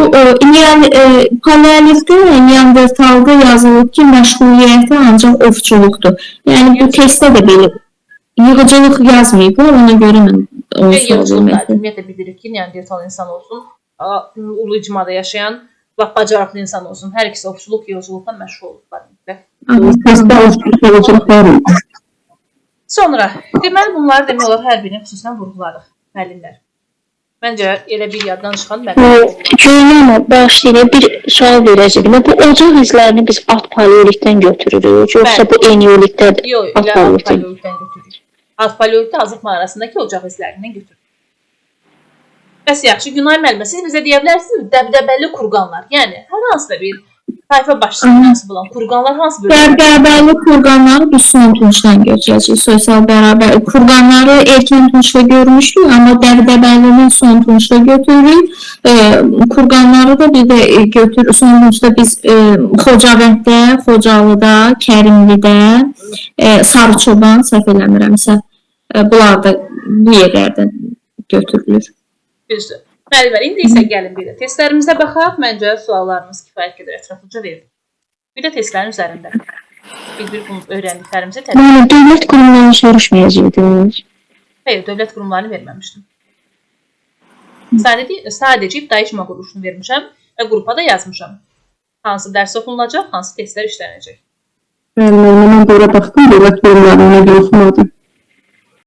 paleolitdə, Neandertalda yazılıb ki, məşğuliyyəti ancaq ovçuluqdur. Yəni bu testdə də belə yığıcılıq yazmayıblar, ona görə mən onu Və sual yığıcılıq da, vermək istədim. ümumiyyətlə bilirik ki, Neandertal insan olsun, ulu icmada yaşayan, lap bacarıqlı insan olsun, hər ikisi ovçuluq, yığıcılıqla məşğul olublar. Testdə ovçuluq, yığıcılıq var idi. Sonra, deməli bunları demək olar hər birini xüsusən vurğuladıq müəllimlər. Məncə elə bir yaddan çıxan müəllimlər. Ceylan, bağışlayın, bir sual verəcəydim. Bu ocaq izlərini biz alt paleolitdən götürürük, yoxsa Bəli. bu eneolitdə Yox, alt elə alt paleolitdən? paleolitdən götürürük. Alt paleolitdə Azıq mağarasındakı ocaq izlərindən götürürük. Bəs yaxşı, Günay müəllimə, siz bizə deyə bilərsiniz dəbdəbəli kurqanlar, yəni hər hansısa bir tayfa başçısına mənsub olan kurqanlar hansı bölgədə? Bərabəri kurqanları biz son tuncdan götürəcəyik. Sosial bərabər kurqanları erkən tuncda görmüşdük, amma dəbdəbəlini son tuncda götürürük. Kurqanları da bir də götür son tuncda biz Xocavənddə, Xocalıda, Kərimlidə, Sarıçoban, səhv eləmirəmsə, bunlar da bu yerlərdən götürülür. Düzdür. Müəllimlər, indi isə gəlin bir də testlərimizə baxaq. Məncə suallarımız kifayət qədər ətraflıca verildi. Bir də testlərin üzərində bir-bir bunu öyrəndiklərimizi tətbiq. Müəllim, dövlət qurumlarını soruşmayacaqdınız. Xeyr, dövlət qurumlarını verməmişdim. Sadəcə ibtidai icma quruluşunu vermişəm və qrupa da yazmışam. Hansı dərs oxunulacaq, hansı testlər işlənəcək. Bəli, müəllimə, mən də ora baxdım, dövlət qurumlarını ona görə oxumadım.